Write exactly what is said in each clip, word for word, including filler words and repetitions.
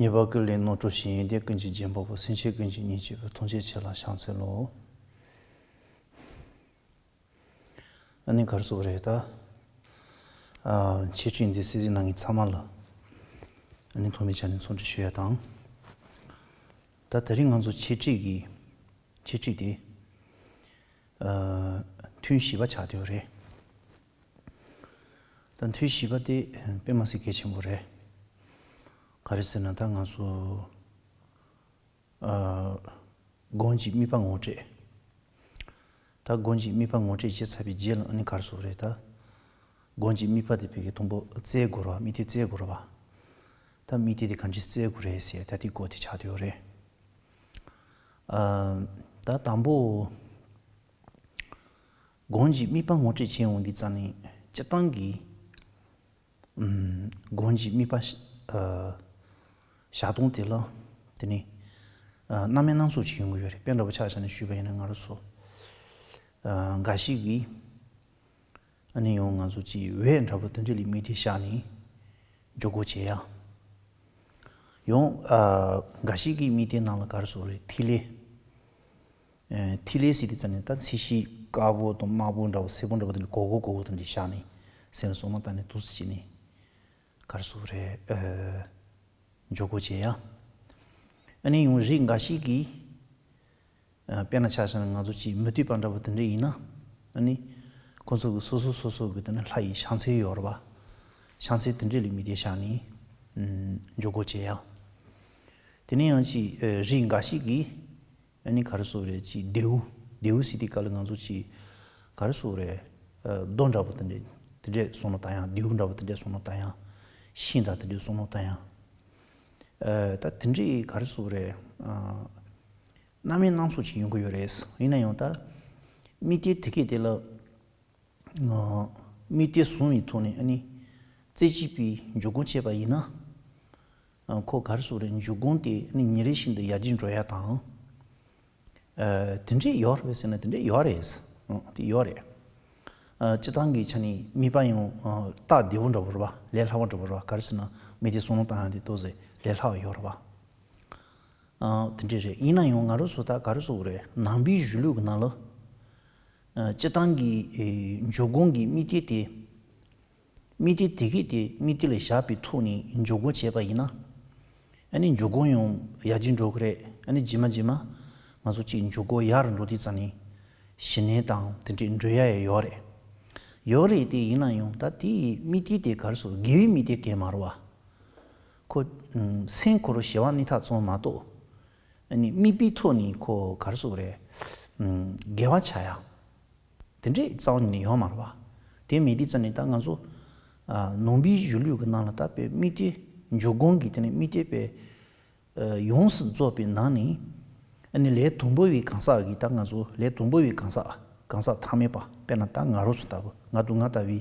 ཉེས་པ་ཀུན་ལས་རྣམ་གྲོལ་ཞིང་། བདེ་གཤེགས་ཀུན་གྱི་རྒྱལ་པོ། སེམས་ཅན་ཀུན་གྱི་གཉེན་གཅིག་པུ། ཐམས་ཅད་མཁྱེན་ལ་ཕྱག་འཚལ་ལོ། ཨ་ནི་ག་རེ་ཟེར་དགོས་རེད་ད། ཨ། འཆད་ཁྲིད་འདི་གསན་གཟིགས་གནང་མཁན་ཚང་མ་ལ་ཨ་ནི་ཐོག་མའི་ཆ་ནས་འཚམས་འདྲི་ཞུ་ཡ་དང་། ད་དེ་རིང་ང་ཚོ་འཆད་ཁྲིད་ཀྱི་འཆད་ཁྲིད་དེ། ཨ། ཐུན་བཞི་པ་ཆགས་བསྡད་ཡོད་རེད། ད་ཐུན་བཞི་པ་དེ་དཔེ་མ་སྲིད་གལ་ཆེན་པོ་རེད། ག་རེ་ཟེར་ན་ད་ང་ཚོ། ཨ། སྒོམ་གྱི་དམིགས་པ་ངོ་སྤྲད། ད་སྒོམ་གྱི་དམིགས་པ་ངོ་སྤྲད་བྱས་ཚར་བའི་རྗེས་ལ་ཨ་ནི་ག་རེ་ཟེར་དགོས་རེད་ད། སྒོམ་གྱི་དམིགས་པ་དེ་ཕ་གི་དང་པོ་བཙལ་དགོས་རེད་བ། དམིགས་གཏད་བཙལ་དགོས་རེད་བ། ད་དམིགས་གཏད་དེ་ག་འདྲས་བཙལ་དགོས་རེད་ཟེར་ད་དེ་སྐོར་དེ་ཆགས་བསྡད་ཡོད་རེད། ཨ། ད་དང་པོ། སྒོམ་གྱི་དམིགས་པ་ངོ་སྤྲད་བྱེད་ཡོང་དུས་ཙམ་ནས་སྤྱིར་བཏང་གི། ཨམ། སྒོམ་གྱི་དམིགས་པ་ཤ- ཨ། བཞག་སྟངས་དེ་ལ་དེ་ནི། ཨ། རྣམ་སྨིན་སྣ་ཚོགས་ཅིག་ཡོང་གི་ཡོད་རེད། དཔེ་འདྲ་པོ་ཆ་བཞག་ནས་ཞུས་པ་ཡིན་ན་ང་རང་ཚོ། ཨ། འགའ་ཞིག་གིས་ཨ་ནི་ཡང་ང་ཚོ་ཅིག་འོད་འདྲ་པོ་དེ་འདྲ་ལ་དམིགས་གཏད་བཞག་ནས་འཇུག་སྒོ་བྱེད་ཡ། ཡང་། ཨ། འགའ་ཞིག་གིས་དམིགས་གཏད་ནང་ལ་ག་རེ་ཟེར་དགོས་རེད། ཐིག་ལེ། ཨ། ཐིག་ལེ་ཟེར་དུས་ཙམ་ནས་ད་ཚིགས་བཅད་དཀར་པོ་དང་དམར་པོ་འདྲ་པོ་སེར་པོ་འདྲ་པོ་དེ་འདྲ་གོར་གོར་གོར་གོར་དེ་འདྲ་བཞག་ནས་སེམས་ལ་བསམ་བློ་བཏང་ནས་འདུག་སེ་བྱས་ནས་ག་རེ་ཟེར་དགོས་རེད། ཨ། འཇུག་སྒོ་བྱེད་ཡ། ཨ་ནི་ཡང་རིགས་འགའ་ཞིག་གིས། ཨ། དཔེར་ན་ཆ་བཞག་ན་ང་ཚོ་ཅིག་མི་སྡོད་པ་འདྲ་པོ་དེ་འདྲ་ཡིན་ན། ཨ་ནི་ཁོ་ཚོ་གི་སོ་སོ་སོ་སོ་གི་དེ་ནི་ལྷ་ཡི་ཕྱག་མཚན་ཡོད་རེད་པ། ཕྱག་མཚན་དེ་འདྲ་ལ་དམིགས་གཏད་བཞག་ནས། ཨམ། འཇུག་སྒོ་བྱེད་ཡ། དེ་ནས་ཡང་ཅིག་ཨ། རིགས་འགའ་ཞིག་གིས། ཨ་ནི་ག་རེ་ཟེར་དགོས་རེད། ཅིག་རྡེའུ། རྡེའུ་ཟེར་དུས་སྐབས་ལ་ང་ཚོ་ཅིག་ག་རེ་ཟེར་དགོས་རེད། ཨ། རྡོ་འདྲ་པོ་དེ་འདྲ་དེ་འདྲས་བསམ་བློ་བཏང་ཡ། རྡེའུ་འདྲ་པོ་དེ་འདྲས་བསམ་བློ་བཏང་ཡ། ཤིང་དང་དེ་འདྲས་བསམ་བློ་བཏང་ཡ། ཨ། ད་དེ་འདྲས་ག་རེ་ཟེར་དགོས་རེད། ཨ། རྣམ་སྨིན་སྣ་ཚོགས་ཅིག་ཡོང་གི་ཡོད་རེད། ཡིན་ན་ཡང་ད་དམིགས་གཏད་དེ་གས་དེ་ལ། ཨ། དམིགས་གཏད་བཟུང་བའི་ཐོག་ནས་ཨ་ནི་རྩེ་གཅིག་པའི་འཇུག་སྒོམ་བྱས་པ་ཡིན་ན། ཨ། ཁོ་ག་རེ་ཟེར་དགོས་རེད། འཇུག་སྒོམ་དེ་ཨ་ནི་ཉིན་རེ་བཞིན་དུ་ཡར་རྒྱས་འགྲོ་ཡ་དང་། ཨ། དེ་འདྲས་ཡོད་རེད་པས་ཟེར་ན་དེ་འདྲས་ཡོད་རེད། ཨ། དེ་ཡོད་རེད། ཨ། སྤྱིར་བཏང་གི་ཆ་ནས་དམིགས་པ་ཡང་། ཨ། སྟབས་བདེ་པོ་འདྲ་པོ་རེད་པ། ལས་སླ་བ་འདྲ་པོ་རེད་པ། ག་རེ་ཟེར་ན་དམིགས་གཏད་བསམ་བློ་བཏང་ཡ་དེ་ཏོག་ཙམ་ལས་སླ་བ་ཡོད་རེད་པ། ཨ། དེ་འདྲས་རེད། ཡིན་ན་ཡང་ང་རང་ཚོ་ད་ག་རེ་ཟེར་དགོས་རེད། ནང་པའི་གཞུང་ལུགས་ཀྱི་ནང་ལ། ཨ། སྤྱིར་བཏང་གི། ཨེ། འཇུག་སྒོམ་གྱི་དམིགས་གཏད་དེ། དམིགས་གཏད་དེ་གས་དེ་དམིགས་གཏད་ལ་བཞག་པའི་ཐོག་ནས་འཇུག་སྒོམ་བྱས་པ་ཡིན་ན། ཨ་ནི་འཇུག་སྒོམ་ཡང་ཡར་རྒྱས་འགྲོ་གི་རེད། ཨ་ནི་རྗེས་མ་རྗེས་མ་ང་ཚོ་གཅིག་འཇུག་སྒོམ་ཡག་རུ་འགྲོ་དུས་ཙམ་ནས་ཞི་གནས་དང་དེ་འདྲས་འགྲོ་ཡ་ཡང་ཡོད་རེད། ཡོད་རེད་དེ། ཡིན་ན་ཡང་ད་དེའི་དམིགས་གཏད་དེ་ག་རེ་ཟེར། དགེ་བའི་དམིགས་གཏད་གང་ཡང་མ་རེད་པ། ཁོ། ཨམ། སེམས་ཁོ་རང་ཞི་བ་གནས་ཐབས་ཙམ་མ་གཏོགས། ཨ་ནི་དམིགས་པའི་ཐོག་ནས་ཁོ་ག་རེ་ཟེར་དགོས་རེད། ཨམ། དགེ་བ་བྱ་ཡ། དེ་འདྲས་རྩ་བ་ཉིད་ནས་ཡོད་མ་རེད་པ། དེ་མེད་དུས་ཙམ་ནས་ད་ང་ཚོ། ཨ། ནང་པའི་གཞུང་ལུགས་ཀྱི་ནང་ལ་ད་དཔེ་དམིགས་གཏད། འཇུག་སྒོམ་གྱི་དེ་ནས་དམིགས་གཏད་དཔེ། ཨ། ཡོངས་སུ་རྫོགས་པའི་ནང་ནས། ཨ་ནི་ལས་དང་པོ་བའི་གང་ཟག་གིས། ད་ང་ཚོ་ལས་དང་པོ་བའི་གང་ཟག་གང་ཟག་ཐ་མལ་པ། དཔེར་ན་ད་ང་རང་ཚོ་ལྟ་བུ། ང་དང་ང་ལྟ་བུའི།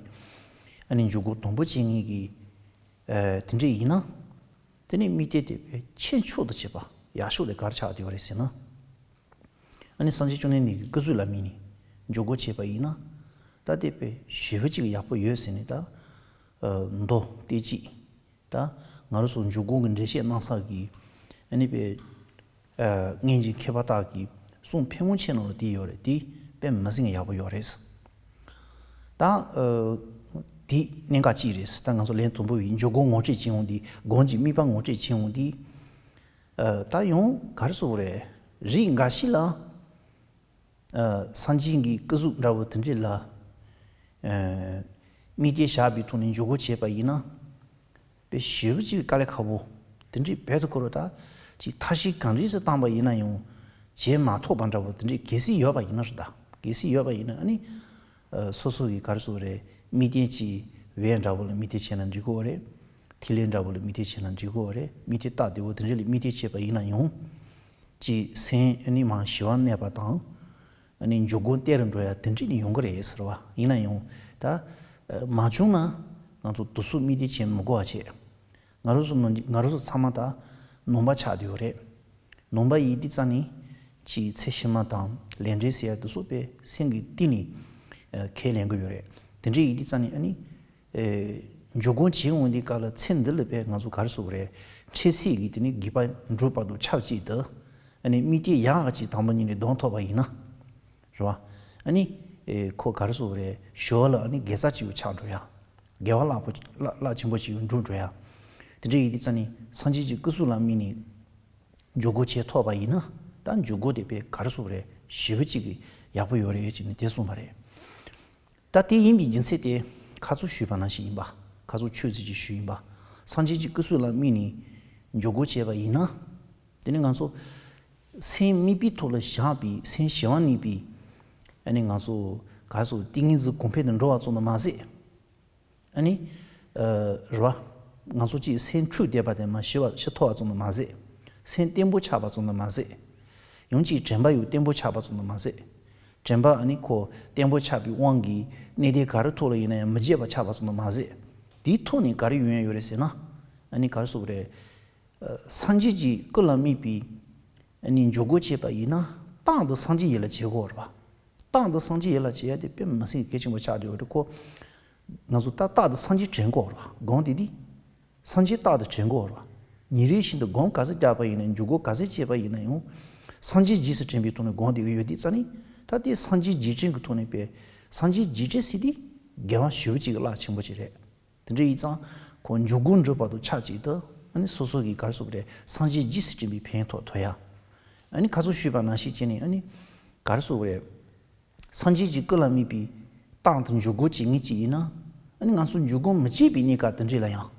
ཨ་ནི་འཇུག་སྒོམ་དང་པོ་བྱེད་མཁན་གྱི། ཨ། དེ་འདྲས་ཡིན་ན། དེ་ནས་དམིགས་གཏད་དེ་དཔེ་ཆེས་མཆོག་ཏུ་བྱེད་པ་ཡག་ཤོས་དེ་ག་རེ་ཆགས་བསྡད་ཡོད་རེད་ཟེར་ན། ཨ་ནི་སངས་རྒྱས་བཅོམ་ལྡན་འདས་ཀྱི་སྐུ་གཟུགས་ལ་དམིགས་ནས་འཇུག་སྒོམ་བྱས་པ་ཡིན་ན། ད་དེ་དཔེ་ཞེ་པོ་ཅིག་ཡག་པོ་ཡོད་ཟེར་ནས་ད། ཨ། མདོ་སྡེ་གཅིག་ད་ང་རང་ཚོ་འཇུག་སྒོམ་གྱི་འགྲེལ་བཤད་གནང་ས་གི། ཨ་ནི་དཔེ། ཨ། སྔོན་གྱི་མཁས་པ་དག་གི་གསུང་ཕལ་མོ་ཆེ་ནང་ལ་དེ་ཡོད་རེད། དེ་དཔེ་མི་སྲིད་ཡག་པོ་ཡོད་རེད། ད། ཨ། དེ་གནད་འགག་གཅིག་རེད། ད་ང་ཚོ་ལན་དང་པོ་བའི་འཇུག་སྒོམ་ངོ་སྤྲོད་བྱེད་ཡོང་དུས། སྒོམ་གྱི་དམིགས་པ་ངོ་སྤྲོད་བྱེད་ཡོང་དུས། ཨ། ད་ཡང་ག་རེ་ཟེར་དགོས་རེད། རིགས་འགའ་ཞིག་ལ། ཨ། སངས་རྒྱས་ཀྱི་སྐུ་གཟུགས་འདྲ་བོ་དེ་འདྲས་ལ། ཨ། དམིགས་གཏད་བཞག་པའི་ཐོག་ནས་འཇུག་སྒོམ་བྱས་པ་ཡིན་ན། དཔེ་ཞེ་པོ་ཅིག་དཀའ་ལས་ཁག་པོ། དེ་འདྲས་བོད་དུ་འཁོར་བ་ད་ཅིག་ཐབས་ཤེས་གང་འདྲས་སུ་བཏང་པ་ཡིན་ན་ཡང་བྱེད་མ་ཐུབ་པ་འདྲ་བོ་དེ་འདྲས་གལ་སྲིད་ཡོད་པ་ཡིན་ན་རེད་ད། གལ་སྲིད་ཡོད་པ་ཡིན་ན་ཨ་ནི། ཨ། སོ་སོ་གི་ག་རེ་ཟེར་དགོས་རེད། དམིགས་རྟེན་གྱི་འོད་འདྲ་བོ་ལ་དམིགས་གཏད་བྱས་ན་འགྲིག་གི་རེད། ཐིག་ལེ་འདྲ་བོ་ལ་དམིགས་གཏད་བྱས་ན་འགྲིག་གི་རེད། དམིགས་གཏད་རྟགས་བདེ་བོ་དེ་འདྲ་ལ་དམིགས་གཏད་བྱས་པ་ཡིན་ན་ཡང་། ཅིག་སེམས་ཨ་ནི་མར་ཞི་བར་གནས་པ་དང་། ཨ་ནི་འཇུག་སྒོམ་བརྟན་རུ་འགྲོ་ཡ་དེ་འདྲས་ནི་ཡོང་གི་རེད་ཟེར་བ། ཡིན་ན་ཡང་ད། ཨ། མ་བྱུང་ན་ང་ཚོ་དུས་སུ་དམིགས་གཏད་བྱེད་མི་དགོས་པ་བྱས། ང་རང་ཚོ་ནང་ང་རང་ཚོ་ཚང་མ་ད་ནང་པ་ཆགས་བསྡད་ཡོད་རེད། ནང་པ་ཡིན་དུས་ཙང་ནི་ཅིག་ཚེ་ཕྱི་མ་དང་ལས་འབྲས་ཟེར་ཡ་དེ་ཚོ་དཔེ་སེམས་ཀྱི་གཏིང་ནས་ཨ་ཁས་ལེན་གྱི་ཡོད་རེད། དེ་འདྲ་ཡིན་དུས་ཙང་ནི་ཨ་ནི་ཨེ་འཇུག་སྒོམ་བྱེད་འོང་དུས་སྐབས་ལ་ཚེ་འདི་ལ་དཔེ་ང་ཚོ་ག་རེ་ཟེར་དགོས་རེད། འཕྲལ་སེལ་གྱི་དེ་ནི་དགེ་བ་འགྲུབ་བར་དུ་ཆབས་ཅིག་ཏུ། ཨ་ནི་དམིགས་གཏད་ཡག་ཅིག་དང་པོ་ཉིད་ནས་གདོང་ཐོབ་པ་ཡིན་ན། རེད་བ། ཨ་ནི། ཨེ་ཁོ་ག་རེ་ཟེར་དགོས་རེད། ཞི་བ་ལྷ་ཨ་ནི་དགེ་རྩ་ཅིག་ཆགས་འགྲོ་ཡ། དགེ་བ་རླབས་པོ་རླབས་རླབས་ཆེན་པོ་ཅིག་འགྲུབ་འགྲོ་ཡ། དེ་འདྲ་ཡིན་དུས་ཙ་ནི་སངས་རྒྱས་ཀྱི་སྐུ་གཟུགས་ལ་དམིགས་ནས་འཇུག་སྒོ་ཅིག་ཐོབ་པ་ཡིན་ན། ད་འཇུག་སྒོ་དེ་དཔེ་ག་རེ་ཟེར་དགོས་རེད། ཞེ་པོ་ཅིག་གི་ཡག་པོ་ཡོད་རེད་ཅེས་ནས་དེ་གསུངས་པ་རེད། ད་དེ་ཡིན་པའི་རྒྱུ་མཚན་དེ་ཁ་ཚུར་ཞུས་པ་ནང་བཞིན་ཡིན་པ། ཁ་ཚུར་ཆོས་ཚུལ་གྱི་ཞུས་ཡིན་པ། སངས་རྒྱས་ཀྱི་སྐུ་གཟུགས་ལ་དམིགས་ནས་འཇུག་སྒོ་བྱས་པ་ཡིན་ན། དེ་ནི་ང་ཚོ་སེམས་དམིགས་པའི་ཐོག་ལ་བཞག་པའི་སེམས་ཞི་བ་གནས་པའི། ཨ་ནི་ང་ཚོ་ག་རེ་ཟེར། ཏིང་ངེ་འཛིན་གོང་འཕེལ་དུ་འགྲོ་བ་ཙམ་དུ་མ་ཟད། ཨ་ནི། ཨ། རེད་བ། ང་ཚོ་གཅིག་སེམས་འཁྲུགས་བསྡད་པ་དེ་མར་ཞི་བ་ཞི་ཐུབ་པ་ཙམ་དུ་མ་ཟད། སེམས་བརྟན་པོ་ཆགས་པ་ཙམ་དུ་མ་ཟད། ཡང་གཅིག་དྲན་པ་ཡང་བརྟན་པོ་ཆགས་པ་ཙམ་དུ་མ་ཟད། དྲན་པ་ཨ་ནི་ཁོ་བརྟན་པོ་ཆགས་པའི་དབང་གིས་གནད་དོན་ག་རེ་ཐོག་ལ་ཡིན་ན་ཡང་མི་བརྗེད་པ་ཆགས་པ་ཙམ་དུ་མ་ཟད། དེའི་ཐོག་ནས་ག་རེ་ཡོང་ཡ་ཡོད་རེད་ཟེར་ན། ཨ་ནི་ག་རེ་ཟེར་དགོས་རེད། ཨ། སངས་རྒྱས་ཀྱི་སྐུ་ལ་དམིགས་པའི་ཨ་ནི་འཇུག་སྒོ་བྱས་པ་ཡིན་ན། རྟག་ཏུ་སངས་རྒྱས་ཡིད་ལ་བྱེད་དགོས་རེད་པ། རྟག་ཏུ་སངས་རྒྱས་ཡིད་ལ་བྱེད་ཡ་དེ་དཔེ་མི་སྲིད་གལ་ཆེན་པོ་ཆགས་བསྡད་ཡོད་རེད་ཁོ། ང་ཚོ་ད་རྟག་ཏུ་སངས་རྒྱས་དྲན་དགོས་རེད་པ། སྒོམ་དེ་དེ། སངས་རྒྱས་རྟག་ཏུ་དྲན་དགོས་རེད་པ། ཉིན་རེ་བཞིན་དུ་སྒོམ་ག་ཚོད་རྒྱག་པ་ཡིན་ན། འཇུག་སྒོ་ག་ཚོད་བྱས་པ་ཡིན་ན་ཡང་། སངས་རྒྱས་རྗེས་སུ་དྲན་པའི་ཐོག་ནས་སྒོམ་བསྡད་ཀྱི་ཡོད་དུས་ཙ་ནི། ད་དེ་སངས་རྒྱས་རྗེས་དྲན་གྱི་ཐོག་ནས་དཔེ། སངས་རྒྱས་རྗེས་དྲན་ཟེར་དེ་དགེ་བ་ཞེ་པོ་ཅིག་གི་རླབས་ཆེན་པོ་ཅིག་རེད། དེ་འདྲ་ཡིན་ཙང་ཁོ་འཇུག་སྒོ་འགྲུབ་བར་དུ་ཆབས་ཅིག་ཏུ། ཨ་ནི་སོ་སོ་གི་ག་རེ་ཟེར་དགོས་རེད། སངས་རྒྱས་རྗེས་སུ་དྲན་པའི་ཕན་ཐོགས་ཐོབ་ཡ། ཨ་ནི་ཁ་ཚུར་ཞུས་པ་ནང་བཞིན་བྱས་ནས། ཨ་ནི་ག་རེ་ཟེར་དགོས་རེད། སངས་རྒྱས་ཀྱི་སྐུ་ལ་དམིགས་པའི་རྟག་ཏུ་འཇུག་སྒོ་བྱེད་མཁན་ཅིག་ཡིན་ན། ཨ་ནི་ང་ཚོ་འཇུག་སྒོ་མི་བྱེད་པའི་གནས་སྐབས་དེ་འདྲ་ལ་ཡང་།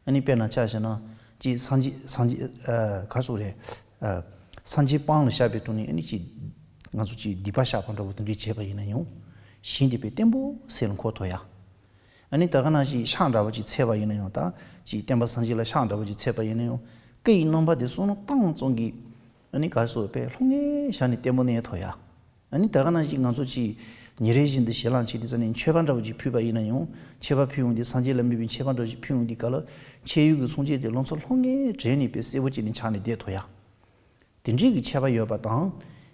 ཨ་ནི་དཔེར་ན་ཆ་བཞག་ན། ཅིག་སངས་རྒྱས་སངས་རྒྱས། ཨ། ག་རེ་ཟེར་དགོས་རེད། ཨ། སངས་རྒྱས་སྤང་ལ་བཞག་པའི་ཐོག་ནས། ཨ་ནི་ཅིག་ང་ཚོ་ཅིག་སྡིག་པ་བཤགས་པ་འདྲ་པོ་དེ་འདྲ་བྱས་པ་ཡིན་ན་ཡང་། ཞིང་དེ་དཔེ་བརྟན་པོ་སེམས་ལ་འཁོར་ཐུབ་ཡ། ཨ་ནི་ད་ག་ནང་བཞིན་ཕྱག་འདྲ་པོ་ཅིག་འཚལ་བ་ཡིན་ན་ཡང་། ད་ཅིག་བསྟན་པ་སངས་རྒྱས་ལ་ཕྱག་འདྲ་པོ་ཅིག་འཚལ་བ་ཡིན་ན་ཡང་། སྐུ་ཡི་རྣམ་པ་དེ་བསམ་བློ་བཏང་ཙམ་གྱིས། ཨ་ནི་ག་རེ་ཟེར་དགོས་རེད། ལྷང་ངེ་བྱས་ནས་བརྟན་པོ་གནས་ཐུབ་ཡ། ཨ་ནི་ད་ག་ནང་བཞིན་ང་ཚོ་ཅིག་ཉིན་རེ་བཞིན་དུ་ཞལ་ལག་མཆོད་དུས་ཙ་ནི་མཆོད་པ་འདྲ་པོ་ཅིག་ཕུལ་བ་ཡིན་ན་ཡང་། མཆོད་པ་ཕུལ་ཡོང་དུས། སངས་རྒྱས་ལ་དམིགས་པའི་མཆོད་པ་འདྲ་པོ་ཅིག་ཕུལ་ཡོང་དུས་སྐབས་ལ། མཆོད་ཡོན་གྱི་སྲུང་བྱེད་དེ་ལང་ཚོ་ལྷང་ངེ་དྲན་ནས་དཔེ་གསལ་པོ་བྱས་ནས་འཆར་ནས་བསྡད་ཐུབ་ཡ། དེ་འདྲའི་གི་ཁྱད་པར་ཡོད་པ་དང་།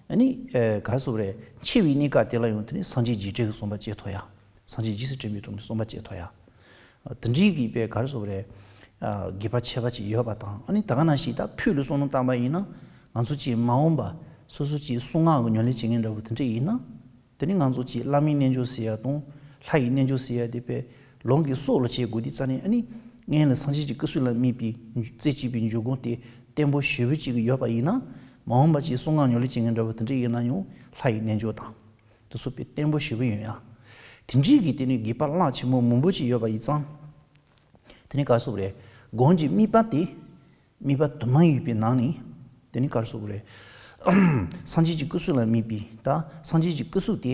ཨ་ནི། ཨེ། ག་རེ་ཟེར་དགོས་རེད། འཆི་བའི་གནས་སྐབས་དེ་ལ་ཡང་དེ་ནི་སངས་རྒྱས་རྗེས་དྲན་གྱི་བསམ་པ་སྐྱེ་ཐུབ་ཡ། སངས་རྒྱས་རྗེས་སུ་དྲན་པའི་ཐོག་ནས་བསམ་པ་སྐྱེ་ཐུབ་ཡ། དེ་འདྲའི་གི་དཔེ་ག་རེ་ཟེར་དགོས་རེད། ཨ། དགེ་བ་ཁྱད་པར་ཅིག་ཡོད་པ་དང་། ཨ་ནི་ད་ག་ནང་བཞིན་ད་ཕུད་ལ་བསམ་བློ་བཏང་པ་ཡིན་ན། ང་ཚོ་ཅིག་མ་འོངས་པ་སོ་སོ་ཅིག་གསང་སྔགས་ཀྱི་ཉམས་ལེན་བྱེད་མཁན་འདྲ་པོ་དེ་འདྲ་ཡིན་ན། དེ་ནི་ང་ཚོ་ཅིག་བླ་མའི་རྣལ་འབྱོར་ཟེར་ཡ་དང་། ལྷ་ཡི་རྣལ་འབྱོར་ཟེར་ཡ་དེ་དཔེ་ལོངས་སྐུའི་སྲོག་ལ་བྱེད་དགོས་དུས་ཙ་ནི། ཨ་ནི་སྔོན་ལ་སངས་རྒྱས་ཀྱི་སྐུ་གཟུགས་ལ་དམིགས་པའི་རྩེ་གཅིག་པའི་འཇུག་སྒོ་དེ་བརྟན་པོ་ཞེ་པོ་ཅིག་ཡོད་པ་ཡིན་ན། མ་འོངས་པ་ཅིག་གསང་སྔགས་ཉམས་ལེན་བྱེད་མཁན་འདྲ་པོ་དེ་འདྲ་ཡིན་ན་ཡང་། ལྷ་ཡི་རྣལ་འབྱོར་དང་། དེ་ཚོ་དཔེ་བརྟན་པོ་ཞེ་པོ་ཡོད་ཡ། དེ་འདྲའི་གི་དེ་ནི་དགེ་བ་རླབས་ཆེན་པོ་མང་པོ་ཅིག་ཡོད་པ་ཡིན་ཙང་། དེ་ནི་ག་རེ་ཟེར་དགོས་རེད། སྒོམ་གྱི་དམིགས་པ་དེ། དམིགས་པ་དུ་མ་ཡོད་པའི་ནང་ནས། དེ་ནི་ག་རེ་ཟེར་དགོས་རེད། སངས་རྒྱས་ཀྱི་སྐུ་གཟུགས་ལ་དམིགས་པའི། ད་སངས་རྒྱས་ཀྱི་སྐུ་གཟུགས་དེ་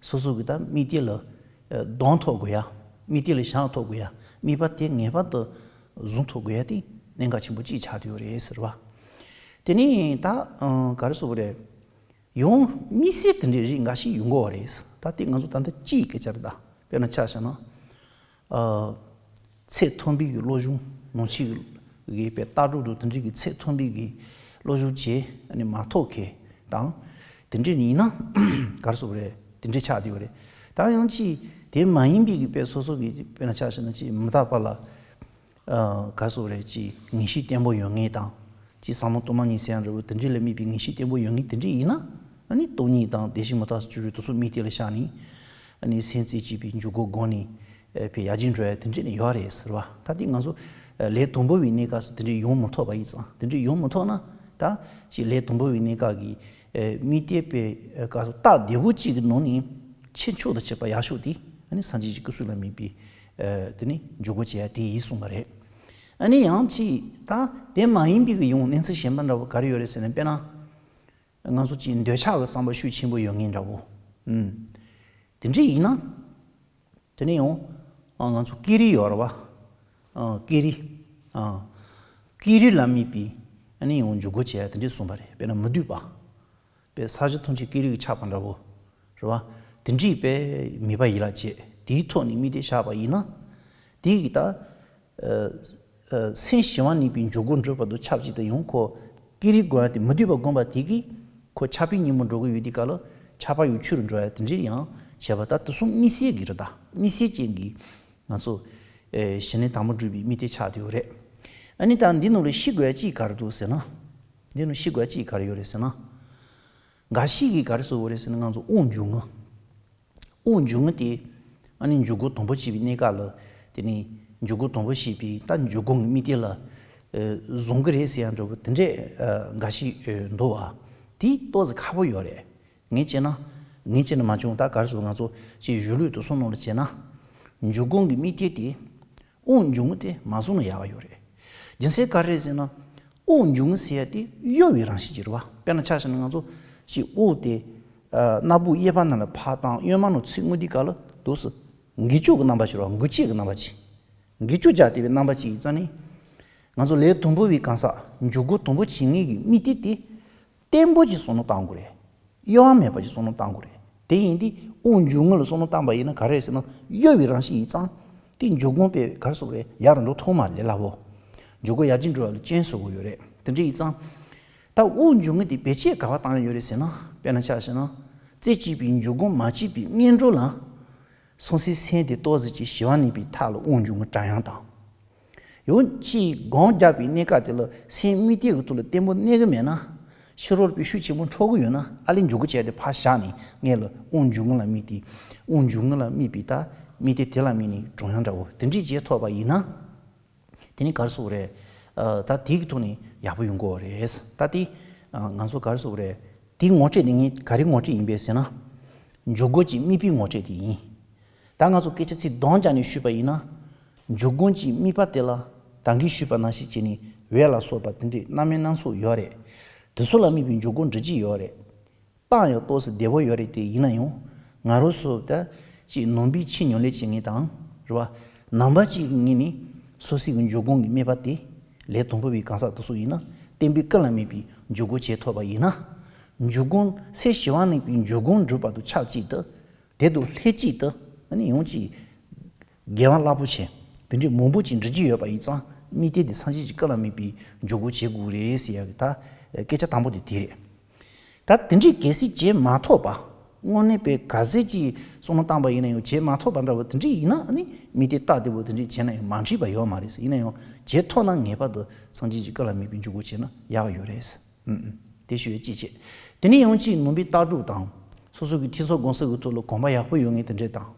སོ་སོ་གི་ད་དམིགས་གཏད་ལ། ཨ། གདོང་ཐོབ་དགོས་ཡ། དམིགས་གཏད་ལ་བཞག་ཐུབ་དགོས་ཡ། དམིགས་པ་དེ་ངེས་པར་དུ་བཟུང་ཐུབ་དགོས་ཡ་དེ་གནད་འགག་ཆེན་པོ་གཅིག་ཆགས་བསྡད་ཡོད་རེད་ཟེར་བ། དེ་ནི་ད། ཨ། ག་རེ་ཟེར་དགོས་རེད། ཡང་དམིགས་བསལ་དེ་འདྲའི་རིགས་འགའ་ཞིག་ཡོང་གི་ཡོད་རེད། ད་དེ་ང་ཚོ་ད་ལྟ་སྤྱིའི་སྐད་ཆ་རེད་ད། དཔེར་ན་ཆ་བཞག་ན། ཨ། ཚད་མཐོན་པོའི་གི་སློབ་སྦྱོང་ནང་ཆོས་ཀྱི་དཔེ་ལྟ་གྲུབ་དང་དེ་འདྲའི་གི་ཚད་མཐོན་པོའི་གི་སློབ་སྦྱོང་བྱས། ཨ་ནི་མ་ཐོབ་མཁན་དང་། དེ་འདྲའི་ཡིན་ན། ག་རེ་ཟེར་དགོས་རེད། དེ་འདྲའི་ཆགས་བསྡད་ཡོད་རེད། ད་ཡང་ཅིག་དེ་མ་ཡིན་པའི་གི་དཔེ་སོ་སོ་གི་དཔེར་ན་ཆ་བཞག་ན་ཅིག་མི་རྟག་པ་ལ། ཨ། ག་རེ་ཟེར་དགོས་རེད། ཅིག་ངེས་ཤེས་བརྟན་པོ་ཡོད་མཁན་དང་། ཅིག་ཟབ་མོ་སྟོང་པ་ཉིད་ཟེར་ཡ་འདྲ་པོ་དེ་འདྲའི་ལ་དམིགས་པའི་ངེས་ཤེས་བརྟན་པོ་ཡོད་མཁན་དེ་འདྲའི་ཡིན་ན། ཨ་ནི་སྟོང་ཉིད་དང་བདེན་བཞི་མི་རྟག་སོགས་བཅུ་དྲུག་དེ་ཚོ་དམིགས་གཏད་ལ་བཞག་ནས། ཨ་ནི་སེམས་རྩེ་གཅིག་པའི་འཇུག་སྒོ་བསྒོམས་ནས། ཨ། དཔེ་ཡར་རྒྱས་འགྲོ་ཡ་དེ་འདྲ་ནི་ཡོད་རེད་ཟེར་བ། ད་དེ་ང་ཚོ། ཨ། ལས་དང་པོ་བའི་གནས་སྐབས་སུ་དེ་འདྲ་ཡོང་མི་ཐུབ་པ་ཡིན་ཙང་། དེ་འདྲ་ཡོང་མི་ཐུབ་ན། ད་ཅིག་ལས་དང་པོ་བའི་གནས་སྐབས་ཀྱི། ཨ། དམིགས་གཏད་དཔེ། ཨ། ག་རེ་ཟེར། སྟབས་བདེ་པོ་གཅིག་གི་ནང་ནས་ཆེས་མཆོག་ཏུ་གྱུར་པ་ཡག་ཤོས་དེ། ཨ་ནི་སངས་རྒྱས་ཀྱི་སྐུ་གཟུགས་ལ་དམིགས་པའི། ཨ། དེ་ནི་འཇུག་སྒོ་བྱེད་ཡ་དེ་ཡིན་གསུངས་པ་རེད། ཨ་ནི་ཡང་ཅིག་ད་དེ་མ་ཡིན་པའི་གི་ཡང་གནས་ཚུལ་གཞན་པ་འདྲ་པོ་ག་རེ་ཡོད་རེད་ཟེར་ན། དཔེར་ན། ང་ཚོ་ཅིག་འདོད་ཆགས་ཀྱི་བསམ་པ་ཤུགས་ཆེན་པོ་ཡོད་མཁན་འདྲ་པོ། ཨུམ། དེ་འདྲ་ཡིན་ན། དེ་ནས་ཡང་། ཨ། ང་ཚོ་ཀེང་རུས་ཡོད་རེད་བ། ཨ། ཀེང་རུས། ཨ། ཀེང་རུས་ལ་དམིགས་པའི། ཨ་ནི་ཡང་འཇུག་སྒོ་བྱེད་ཡ་དེ་འདྲ་གསུངས་པ་རེད། དཔེར་ན་མི་སྡུག་པ། དཔེ་ས་གཞི་ཐམས་ཅད་ཀེང་རུས་ཀྱི་ཆགས་པ་འདྲ་པོ། རེད་བ། དེ་འདྲའི་དཔེ་དམིགས་པ་ཡིད་ལ་བྱེད། དེའི་ཐོག་ནས་དམིགས་གཏད་བཞག་པ་ཡིན་ན། དེ་གི་ད། ཨ། ཨ། སེམས་ཞི་བ་གནས་པའི་འཇུག་སྒོ་འགྲུབ་བར་དུ་ཆབས་ཅིག་ཏུ་ཡང་ཁོ་ཀེང་རུས་སྒོམ་ཡ་དེ། མི་སྡུག་པ་སྒོམ་པ་དེ་གིས་ཁོ་ཆགས་པའི་ཉིན་མོ་འགྲོ་གི་ཡོད་དུས་སྐབས་ལ་ཆགས་པ་ཡང་ཆུད་དུ་འགྲོ་ཡ་དེ་འདྲའི་ཡང་བྱས་པ། ད་དེ་གསུམ་དམིགས་བསལ་གྱི་རེད། ད་དམིགས་བསལ་ཅན་གྱི་ང་ཚོ། ཨེ། ཞི་གནས་དང་པོ་འགྲུབ་པའི་དམིགས་གཏད་ཆགས་བསྡད་ཡོད་རེད། ཨ་ནི་ད་འདི་ནང་ལ་ཤེས་དགོས་ཡ་གཅིག་ག་རེ་འདུག་ཟེར་ན། འདི་ནང་ཤེས་དགོས་ཡ་གཅིག་ག་རེ་ཡོད་རེད་ཟེར་ན། འགའ་ཞིག་གིས་ག་རེ་ཟེར་གྱི་ཡོད་རེད་ཟེར་ན། ང་ཚོ་དབུགས་འབྱུང་ངོ་། དབུགས་འབྱུང་ངོ་དེ་ཨ་ནི་འབྱུང་ཁུངས་དང་པོ་བྱེད་པའི་གནས་སྐབས་ལ། དེ་ནི་འབྱུང་ཁུངས་དང་པོ་བྱེད་པའི་ད་འབྱུང་ཁུངས་ཀྱི་དམིགས་གཏད་ལ་ཨ་བཟུང་གི་རེད་ཟེར་ཡ་འདྲ་པོ་དེ་འདྲས་ཨ་འགའ་ཞིག་ཨ་འདུག་པ། དེ་ཏོག་ཙམ་ཁག་པོ་ཡོད་རེད། ངས་བྱས་ན། ངས་བྱས་ན་མ་བྱུང་། ད་ག་རེ་ཟེར། ང་ཚོ་ཅིག་གཞུང་ལུགས་དེ་ཚོ་ནང་ལ་བྱས་ན། འབྱུང་ཁུངས་ཀྱི་དམིགས་གཏད་དེ་དབུགས་འབྱུང་ངོ་དེ་མ་བཟུང་ན་ཡག་ག་ཡོད་རེད། རྒྱུ་མཚན་ག་རེ་རེད་ཟེར་ན། དབུགས་འབྱུང་ངོ་ཟེར་ཡ་དེ་གཡོ་བའི་རང་བཞིན་ཅིག་རེད་པ། དཔེར་ན་ཆ་བཞག་ན་ང་ཚོ་ཅིག་དབུགས་དེ་ཨ་སྣ་བུག་གཡས་པ་ནང་ལ་ཕར་བཏང་། གཡོན་མ་ནང་ཚུར་རྔུབ་དུས་སྐབས་ལ་འདུག་སེ་འགུལ་སྐྱོད་ཀྱི་རྣམ་པ་ཞིག་རེད་པ། འགུལ་སྐྱོད་ཀྱི་རྣམ་པ་ཅིག་འགུལ་སྐྱོད་རྒྱག་བསྡད་པའི་རྣམ་པ་ཅིག་ཡིན་ཙང་ནི། ང་ཚོ་ལས་དང་པོ་བའི་གང་ཟག་འབྱུང་ཁུངས་དང་པོ་བྱེད་མཁན་གྱི་དམིགས་གཏད་དེ་བརྟན་པོ་ཅིག་བསམ་བློ་བཏང་དགོས་རེད། གཡོ་བ་མེད་པ་ཅིག་བསམ་བློ་བཏང་དགོས་རེད། དེ་ཡིན་དུས་དབུགས་འབྱུང་ངོ་ལ་བསམ་བློ་བཏང་པ་ཡིན་ན་ག་རེ་རེད་ཟེར་ན། གཡོ་བའི་རང་བཞིན་ཡིན་ཙང་། དེ་འབྱུང་ཁུངས་དཔེ་ག་རེ་ཟེར་དགོས་རེད། ཡར་འགྲོ་ཐུབ་མ་རེད། ལས་སླ་པོ། འབྱུང་ཁུངས་ཡར་རྒྱས་འགྲོ་བ་ལ་རྐྱེན་བཟོ་གི་ཡོད་རེད། དེ་འདྲ་ཡིན་ཙང་། ད་དབུགས་འབྱུང་ངོ་དེ་བེད་སྤྱོད་ག་པར་བཏང་ཡོད་རེད་ཟེར་ན། དཔེར་ན་ཆ་བཞག་ན། རྩེ་གཅིག་པའི་འབྱུང་ཁུངས་མ་སྐྱེས་པའི་སྔོན་འགྲོ་ལ། སོ་སོའི་སེམས་དེ་ཏོག་ཙམ་ཅིག་ཞི་བ་གནས་པའི་ཐབས་ལ་དབུགས་འབྱུང་ངོ་བགྲང་ཡག་དང་། ཡང་ཅིག་སྒོམ་རྒྱག་པའི་གནས་སྐབས་དེ་ལ་སེམས་དམིགས་གཏད་ཀྱི་ཐོག་ལ་བརྟན་པོ་གནས་ཀྱི་མེད་ན། ཕྱི་རོལ་པའི་ཤུགས་ཆེན་པོ་འཕྲོག་གི་ཡོད་ན། ཨ་ལས་འབྱུང་ཁུངས་བྱས་ཏེ་ཕར་བཞག་ནས། སྔོན་ལ་དབུགས་འབྱུང་ངོ་ལ་དམིགས་ཏེ། དབུགས་འབྱུང་ངོ་ལ་དམིགས་པའི་ད་དམིགས་གཏད་དེ་ལ་དམིགས་ནས་བགྲང་ཡག་འདྲ་པོ་དེ་འདྲས་བྱེད་ཐུབ་པ་ཡིན་ན། དེ་ནི་ག་རེ་ཟེར་དགོས་རེད། ཨ་ད་དེ་གི་ཐོག་ནས་ཡག་པོ་ཡོང་གི་ཡོད་རེད། ད་དེ་ཨ་ང་ཚོ་ག་རེ་ཟེར་དགོས་རེད། དེའི་ངོ་སྤྲོད་དེ་ངས་ག་རེ་ངོ་སྤྲོད་ཡིན་པས་ཟེར་ན། འབྱུང་ཁུངས་ཀྱི་དམིགས་པའི་ངོ་སྤྲོད་དེ་ཡིན། ད་ང་ཚོ་སྐད་ཆ་ཚིག་གདོང་བརྒྱབ་ནས་ཞུས་པ་ཡིན་ན། འབྱུང་ཁུངས་ཀྱི་དམིགས་པ་དེ་ལ་ད་གིན་ཞུས་པ་ནང་བཞིན་བྱས་ནས་འོད་ལ་སོགས་པ་དེ་འདྲའི་རྣམ་སྨིན་སྣ་ཚོགས་ཡོད་རེད། དེ་ཚོ་ལ་དམིགས་པའི་འབྱུང་ཁུངས་འབྲི་རྒྱུ་ཡོད་རེད། རྟགས་ཡང་ཏོག་ཙམ་བདེ་པོ་ཡོད་རེད། དེ་ཡིན་ན་ཡང་ང་རང་ཚོ་ད་ཅིག་ནང་པའི་ཕྱི་ཉམས་ལེན་བྱེད་མཁན་དང་། རེད་པ། ནང་པ་གཅིག་གི་ངོས་ནས་སོ་སོའི་གི་འབྱུང་ཁུངས་ཀྱི་དམིགས་པ་དེ། ལས་དང་པོ་བའི་གང་ཟག་དེ་ཚོ་ཡིན་ན་བརྟན་པའི་ཀུན་ལ་དམིགས་པའི་འབྱུང་ཁུངས་བྱེད་ཐུབ་པ་ཡིན་ན། འབྱུང་ཁུངས་སེམས་ཞི་བ་གནས་པའི་འབྱུང་ཁུངས་འགྲུབ་པ་དང་ཆབས་ཅིག་ཏུ། དེ་དང་ལྷན་ཅིག་ཏུ་ཨ་ནི་ཡང་ཅིག་དགེ་བ་རླབས་པོ་ཆེ་དེ་འདྲའི་མང་པོ་ཅིག་འབྲི་རྒྱུ་ཡོད་པ་ཡིན་ཙང་། དམིགས་གཏད་དེ་སངས་རྒྱས་ཀྱི་ཀུན་ལ་དམིགས་པའི་འབྱུང་ཁུངས་བྱེད་དགོས་རེད་ཟེར་ཡག་གི་ད་སྐད་ཆ་དང་པོ་དེ་དེ་རེད། ད་དེ་འདྲའི་གལ་སྲིད་བྱེད་མ་ཐུབ་པ། དངོས་གནས་དཔེ་ག་ཚད་ཅིག་བསམ་བློ་བཏང་པ་ཡིན་ན་ཡང་བྱེད་མ་ཐུབ་པ་འདྲ་བོ་དེ་འདྲ་ཡིན་ན། ཨ་ནི་དམིགས་གཏད་རྟགས་བདེ་པོ་དེ་འདྲ་བྱས་ན་ཡང་མ་འགྲིག་པ་ཡོད་མ་རེད། ཡིན་ན་ཡང་བྱེད་ཐུབ་ན་ངེས་པར་དུ་སངས་རྒྱས་ཀྱི་ཀུན་ལ་དམིགས་པའི་འབྱུང་ཁུངས་བྱས་ན་ཡག་ཡོད་རེད། ཨུམ་ཨུམ། དེ་ཞུ་ཡས་ཅིག་བྱས། དེ་ནས་ཡང་ཅིག་ནང་པའི་ལྟ་གྲུབ་དང་། སོ་སོ་གི་ཐོས་བསམ་སྒོམ་གསུམ་གྱི་ཐོག་ལ་གོམས་པ་ཡག་པོ་ཡོད་མཁན་དེ་འདྲས་དང་།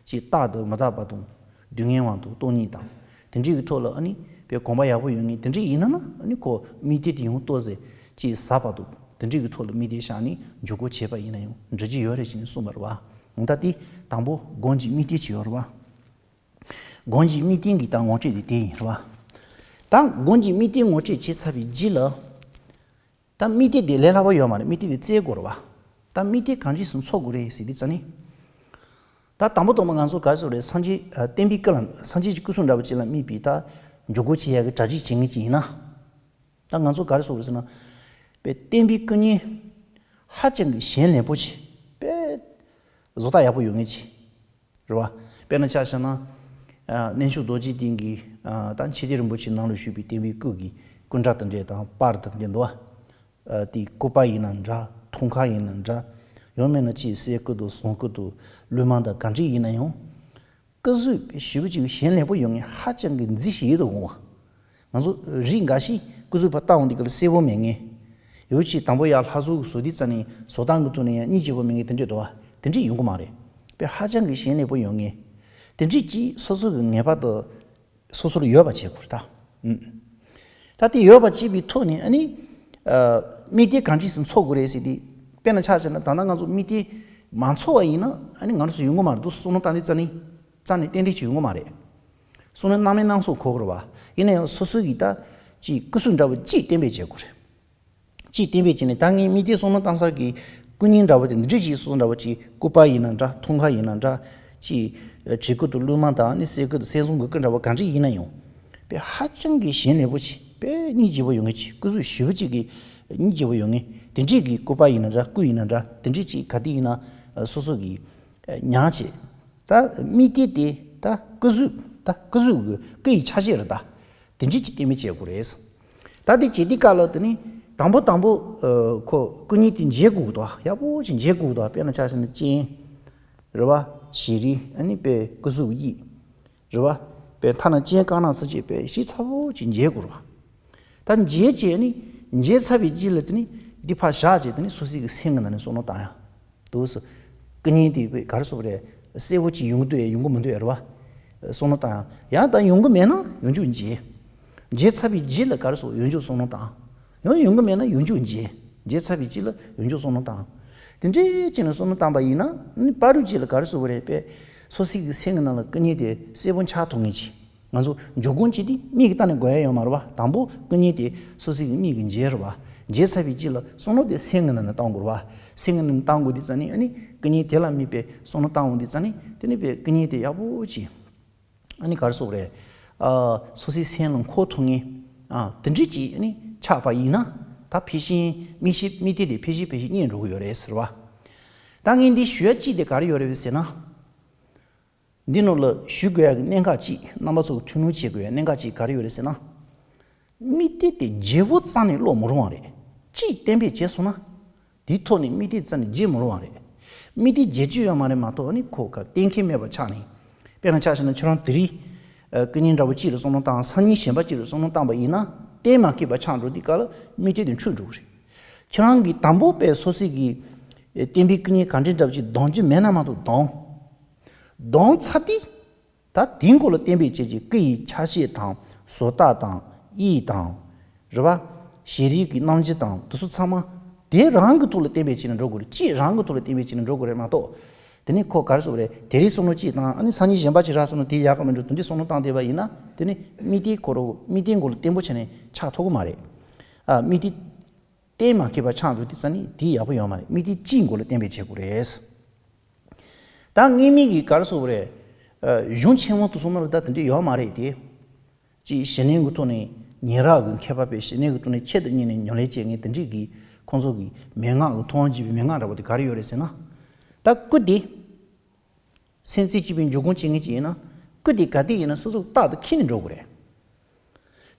ཅིག་རྟག་དང་མི་རྟག་པ་དང་། སྡུག་བསྔལ་བ་དང་སྟོང་ཉིད་དང་། དེ་འདྲས་ཀྱི་ཐོག་ལ་ཨ་ནི་དཔེ་གོམས་པ་ཡག་པོ་ཡོད་མཁན་དེ་འདྲས་ཡིན་ན་ན། ཨ་ནི་ཁོ་དམིགས་གཏད་དེ་ཡང་ཏོག་ཙམ་ཅིག་ཟབ་པ་དང་། དེ་འདྲས་ཀྱི་ཐོག་ལ་དམིགས་གཏད་བཞག་ནས་འཇུག་སྒོ་བྱས་པ་ཡིན་ན་ཡང་འགྲིག་གི་ཡོད་རེད་ཅེས་ནས་གསུངས་པ་རེད་པ། ད་དེ་དང་པོ་སྒོམ་གྱི་དམིགས་གཏད་ཅིག་ཡོད་རེད་པ། སྒོམ་གྱི་དམིགས་གཏད་ཀྱི་ད་ངོ་སྤྲོད་དེ་དེ་ཡིན་རེད་པ། ད་སྒོམ་གྱི་དམིགས་གཏད་ངོ་སྤྲོད་བྱས་ཚར་བའི་རྗེས་ལ། ད་དམིགས་གཏད་དེ་ལས་སླ་པོ་ཡོད་མ་རེད། དམིགས་གཏད་དེ་བཙལ་དགོས་རེད་པ། ད་དམིགས་གཏད་གང་ཅིའི་ཕྱིར་འཚོལ་དགོས་རེད་ཟེར་དུས་ཙ་ནི། ད་དང་པོ་དང་པོ་ང་ཚོ་ག་རེ་ཟེར་དགོས་རེད། སངས་རྒྱས་ཨ་བསྟན་པའི་སྐུ་ལ། སངས་རྒྱས་ཀྱི་སྐུ་གཟུགས་འདྲ་པོ་ཅིག་ལ་དམིགས་པའི་ད་འཇུག་སྒོ་བྱེད་ཡག་གི་གྲ་སྒྲིག་བྱེད་མཁན་ཅིག་ཡིན་ན། ད་ང་ཚོ་ག་རེ་ཟེར་དགོས་རེད་ཟེར་ན། དཔེ་བསྟན་པའི་སྐུ་བརྙན་ཧ་ཅང་གི་ཞེང་ལེགས་པོ་ཅིག་དཔེ་བཟོ་ལྟ་ཡག་པོ་ཡོད་མཁན་ཅིག་རེད་པ། དཔེར་ན་ཆ་བཞག་ན། ཨ་གནས་མཆོག་རྡོ་རྗེ་གདན་གྱི་ཨ་ད་མཆོད་རྟེན་རིན་པོ་ཆེ་ནང་ལ་བཞུགས་པའི་བསྟན་པའི་སྐུ་གི་སྐུ་འདྲ་དེ་འདྲས་དང་པར་དེ་འདྲས་འདུག་པ། ཨ་དེའི་སྐུ་པར་ཡིན་ན་འདྲ། འཐུང་ཁ་ཡིན་ན་འདྲ། ཡང་མིན་ན་ཅིག་གསེར་སྐུ་དང་ཟངས་སྐུ་དང་ལྷུས་མ་དང་ག་འདྲས་ཡིན་ན་ཡང་། སྐུ་གཟུགས་དཔེ་ཞེ་པོ་ཅིག་ཞེང་ལེགས་པོ་ཡོད་མཁན། ཧ་ཅང་གི་མཛེས་ཤིང་ཡིད་དུ་འོང་བ། ང་ཚོ་རིགས་འགའ་ཞིག་སྐུ་གཟུགས་ཕར་བལྟ་འོང་དུས་སྐབས་ལ་གསལ་པོ་མེད་མཁན། ཡོད་ཅིག་དང་པོ་ཡར་ལྷ་གཟུགས་བཟོ་དུས་ཙ་ནི་བཟོ་སྟངས་ཀྱི་ཐོག་ནས་ཡང་སྙིང་རྗེ་པོ་མེད་མཁན་དེ་འདྲས་འདུག་པ། དེ་འདྲས་ཡོང་གི་མ་རེད། དཔེ་ཧ་ཅང་གི་ཞེང་ལེགས་པོ་ཡོད་མཁན། དེ་འདྲས་ཅིག་སོ་སོ་གི་ངེས་པར་དུ་སོ་སོར་ཡོད་པ་བྱེད་དགོས་རེད་ད། ཨུམ། ད་དེ་ཡོད་པ་བྱེད་པའི་ཐོག་ནས་ཨ་ནི། ཨ་དམིགས་གཏད་གང་ཅིའི་ཕྱིར་འཚོལ་དགོས་རེད་ཟེར་དུས། དཔེར་ན་ཆ་བཞག་ན་ད་ལྟ་ང་ཚོ་དམིགས་གཏད་མ་འཚོལ་བ་ཡིན་ན། ཨ་ནི་ང་རང་ཚོ་ཡོང་གི་མ་རེད་འདུག་བསམ་བློ་བཏང་དུས་ཙ་ནི། རྩ་ནས་ཏན་ཏན་ཅིག་ཡོང་གི་མ་རེད། བསམ་བློ་རྣམ་སྨིན་སྣ་ཚོགས་འཁོར་གི་རེད་པ། ཡིན་ན་ཡང་སོ་སོ་གིས་ད་ཅིག་སྐུ་གཟུགས་འདྲ་པོ་གཅིག་གཏན་འབེབས་བྱེད་དགོས་རེད། གཅིག་གཏན་འབེབས་བྱས་ནས། ད་ངས་དམིགས་གཏད་བསམ་བློ་བཏང་ས་གི་སྐུ་བརྙན་འདྲ་པོ་དེ་འདི་འདྲས་ཅིག་སོ་སོ་འདྲ་པོ་ཅིག་སྐུ་པར་ཡིན་ན་འདྲ། འཐུང་ཁ་ཡིན་ན་འདྲ། ཅིག་བྲིས་སྐུ་དང་ལྷུས་མ་དང་ནི་གསེར་སྐུ་དང་གསེར་ཟངས་སྐུ་སྐུ་འདྲ་པོ་གང་འདྲས་ཡིན་ན་ཡང་། དཔེ་ཧ་ཅང་གི་ཞེང་ལེགས་པོ་ཅིག་དཔེ་སྙིང་རྗེ་པོ་ཡོད་མཁན་ཅིག་སྐུ་གཟུགས་ཞེ་པོ་ཅིག་གི་སྙིང་རྗེ་པོ་ཡོད་མཁན་དེ་འདྲས་ཀྱི་སྐུ་པར་ཡིན་ན་འདྲ། སྐུ་ཡིན་ན་འདྲ། དེ་འདྲས་ཅིག་ག་དུས་ཡིན་ན་སོ་སོ་གིས་ཨ་མྱངས་བྱས། ད་དམིགས་གཏད་དེ་ད་སྐུ་གཟུགས། ད་སྐུ་གཟུགས་ཀྱི་སྐུ་ཡི་ཆ་ཤས་རེད་ད། དེ་འདྲས་ཅིག་གཏན་འབེབས་བྱེད་དགོས་རེད། ད་དེ་བྱེད་དུས་སྐབས་ལ་དེ་ནི་དང་པོ་དང་པོ་ཨ་ཁོ་སྐུ་བརྙན་དེ་མཇལ་དགོས་འདུག་ཡག་པོ་ཅིག་མཇལ་དགོས་འདུག་དཔེར་ན་ཆ་བཞག་ན་སྤྱན། རེད་པ། ཞལ་རས། ཨ་ནི་དཔེ་སྐུ་གཟུགས་དབྱིབས། རེད་པ། དཔེ་ཐ་ན་སྤྱན་དཀར་ནག་ཚུན་ཆད་དཔེ་ཞིབ་ཚགས་པོ་ཅིག་མཇལ་དགོས་རེད་པ། ད་མཇལ་བྱས་ནི་མཇལ་ཚར་བའི་རྗེས་ལ་དེ་ནི་འདི་ཕར་བཞག་བྱས་དེ་ནི་སོ་སོའི་གི་སེམས་ཀྱི་ནང་ནས་བསམ་བློ་བཏང་ཡ། འདུག་སེ། སྐུ་བརྙན་དེ་ག་རེ་ཟེར་དགོས་རེད། གསལ་པོ་ཅིག་ཡོང་གི་འདུག་ཡ་ཡོང་གི་མི་འདུག་ཡ་རེད་བ། བསམ་བློ་བཏང་ཡ། ཡང་ད་ཡོང་གི་མེད་ན་ཡང་བསྐྱར་མཇལ། མཇལ་ཚར་བའི་རྗེས་ལ་ག་རེ་ཟེར་ཡང་བསྐྱར་བསམ་བློ་བཏང་། ཡང་ཡོང་གི་མེད་ན་ཡང་བསྐྱར་མཇལ། མཇལ་ཚར་བའི་རྗེས་ལ་ཡང་བསྐྱར་བསམ་བློ་བཏང་། དེ་འདྲའི་ཅིག་ནས་བསམ་བློ་བཏང་པ་ཡིན་ན་ནི་བར་དུ་རྗེས་ལ་ག་རེ་ཟེར་དགོས་རེད་པས། སོ་སོའི་གི་སེམས་ཀྱི་ནང་ལ་སྐུ་བརྙན་དེ་གསལ་པོ་འཆར་ཐུབ་ངེས་ཀྱི། ང་ཚོ་འཇོག་སྒོ་ཅིག་དེ་མིག་གི་ལྟ་ནས་དགོས་ཡ་ཡོད་མ་རེད་བ། དང་པོ་སྐུ་བརྙན་དེ་སོ་སོའི་གི་མིག་གིས་མཇལ་རེད་བ། མཇལ་ཚར་བའི་རྗེས་ལ་བསམ་བློ་དེ་སེམས་ཀྱི་ནང་ནས་བཏང་དགོས་རེད་བ། སེམས་ཀྱི་ནང་ནས་བཏང་དགོས་དུས་ཙ་ནི་ཨ་ནི་སྐུ་བརྙན་དེ་ལ་དམིགས་པའི་བསམ་བློ་བཏང་འོང་དུས་ཙ་ནི་དེ་ནི་པའི་སྐུ་བརྙན་དེ་ཡག་པོ་ཅིག་ཨ་ནི་ག་རེ་ཟེར་དགོས་རེད། ཨ། སོ་སོའི་སེམས་ལ་འཁོར་ཐུབ་མཁན། ཨ། དེ་འདྲ་ཅིག་ཨ་ནི་ཆགས་པ་ཡིན་ན། ད་ཕལ་ཆེར་མིག་ཤེས་མིག་ལྟས་དེ་ཕལ་ཆེར་ཕལ་ཆེར་རྙེད་འགྲོ་གི་ཡོད་རེད་ཟེར་བ། ད་ངས་འདི་ཞུ་ཡ་གཅིག་དེ་ག་རེ་ཡོད་རེད་ཟེར་ན། འདི་ནང་ལ་ཞུ་དགོས་ཡ་གི་གནད་འགག་གཅིག་རྣམ་པ་ཚོ་གི་ཐུགས་སྣང་བྱེད་དགོས་ཡ་གནད་འགག་གཅིག་ག་རེ་ཡོད་རེད་ཟེར་ན། མིག་ལྟས་དེ་བརྗེ་པོ་རྩ་ནས་ཀློག་མི་རུང་བ་རེད། གཅིག་གཏན་འབེབས་བྱས་སོང་ན། དེའི་ཐོག་ནས་མིག་ལྟས་རྩ་ནས་བརྗེ་མི་རུང་བ་རེད། མིག་ལྟས་བརྗེ་རྒྱུ་ཡོད་མ་རེད་མ་གཏོགས་ཨ་ནི་ཁོ་ག་གཏན་འཁེལ་མེད་པ་ཆགས་ནས། དཔེར་ན་ཆ་བཞག་ན་ཁྱོད་རང་དེ་རིང་། ཨ། སྐུ་བརྙན་འདྲ་པོ་གཅིག་ལ་བསམ་བློ་བཏང་། སང་ཉིན་གཞན་པ་གཅིག་ལ་བསམ་བློ་བཏང་པ་ཡིན་ན་གཏན་མ་འཁེལ་བ་ཆགས་འགྲོ་དུས་སྐབས་ལ་མིག་ལྟས་དེ་འཁྲུལ་འགྲོ་གི་རེད། ཁྱོད་རང་གིས་དང་པོ་དཔེ་སོ་སོའི་གི་གཏན་འབེབས་སྐུ་བརྙན་ག་འདྲ་འདྲ་པོ་ཅིག་གདམ་རྒྱུ་མེད་ན་མ་གཏོགས་གདམ། གདམ་ཚར་དུས། ད་དེའི་སྐོར་ལ་གཏན་འབེབས་བྱེད་ཀྱི་སྐུ་ཡི་ཆ་ཤས་དང་བཟོ་ལྟ་དང་དབྱིབས་དང་། རེད་བ། ཞལ་རས་ཀྱི་རྣམ་འགྱུར་དང་དེ་ཚོ་ཚང་མ་དེ་རང་གི་ཐོག་ལ་གཏན་འབེབས་བྱས་ནས་འགྲོ་དགོས་རེད། གཅིག་རང་གི་ཐོག་ལ་གཏན་འབེབས་བྱས་ནས་འགྲོ་དགོས་རེད་མ་གཏོགས། དེ་ནི་ཁོ་ག་རེ་ཟེར་དགོས་རེད། དེ་རིང་བསམ་བློ་གཅིག་བཏང་ཨ་ནི་སང་ཉིན་གཞན་པ་ཅིག་རག་སོང་ན་དེ་ཡག་གི་མི་འགྲོ། དེ་འདྲའི་བསམ་བློ་བཏང་བསྡད་པ་ཡིན་ན་དེ་ནི་མིག་ལྟས་ཁོ་རང་མིག་ལྟས་མགོ་ལ་བརྟན་པོ་བྱས་ནས་ཆགས་ཐུབ་ཀྱི་མ་རེད། ཨ། མིག་ལྟས། གཏན་མ་འཁེལ་བ་ཆགས་འགྲོ་དུས་ཙ་ནི་དེ་ཡག་པོ་ཡོད་མ་རེད། མིག་ལྟས་གཅིག་མགོ་ལ་གཏན་འབེབས་བྱེད་དགོས་རེད། ད་སྔོན་མའི་གི་ག་རེ་ཟེར་དགོས་རེད། ཨ། གཞུང་ཆེན་མོ་དེ་ཚོ་ནང་ལ་ད་དེ་འདྲ་ཡོད་མ་རེད་དེ། ཅིག་ཞི་གནས་ཀྱི་ཐོག་ནས་ཉེ་རབས་ཀྱི་མཁས་པ་པས་ཞི་གནས་ཀྱི་ཐོག་ནས་ཆེད་དུ་གཉེར་ནས་ཉམས་ལེན་བྱེད་མཁན་དེ་འདྲས་ཀྱི་ཁོང་ཚོ་གི་མན་ངག་གི་མཐོང་བ་བརྗོད་པའི་མན་ངག་འདྲ་པོ་དེ་ག་རེ་ཡོད་རེད་ཟེར་ན། ད་སྐུ་དེ། སེམས་རྩེ་གཅིག་པའི་འཇོག་སྒོམ་བྱེད་མཁན་ཅིག་ཡིན་ན། སྐུ་དེ་ག་དུས་ཡིན་ན་སོ་སོ་རྟག་ཏུ་འཁྱེར་ནས་འགྲོ་དགོས་རེད།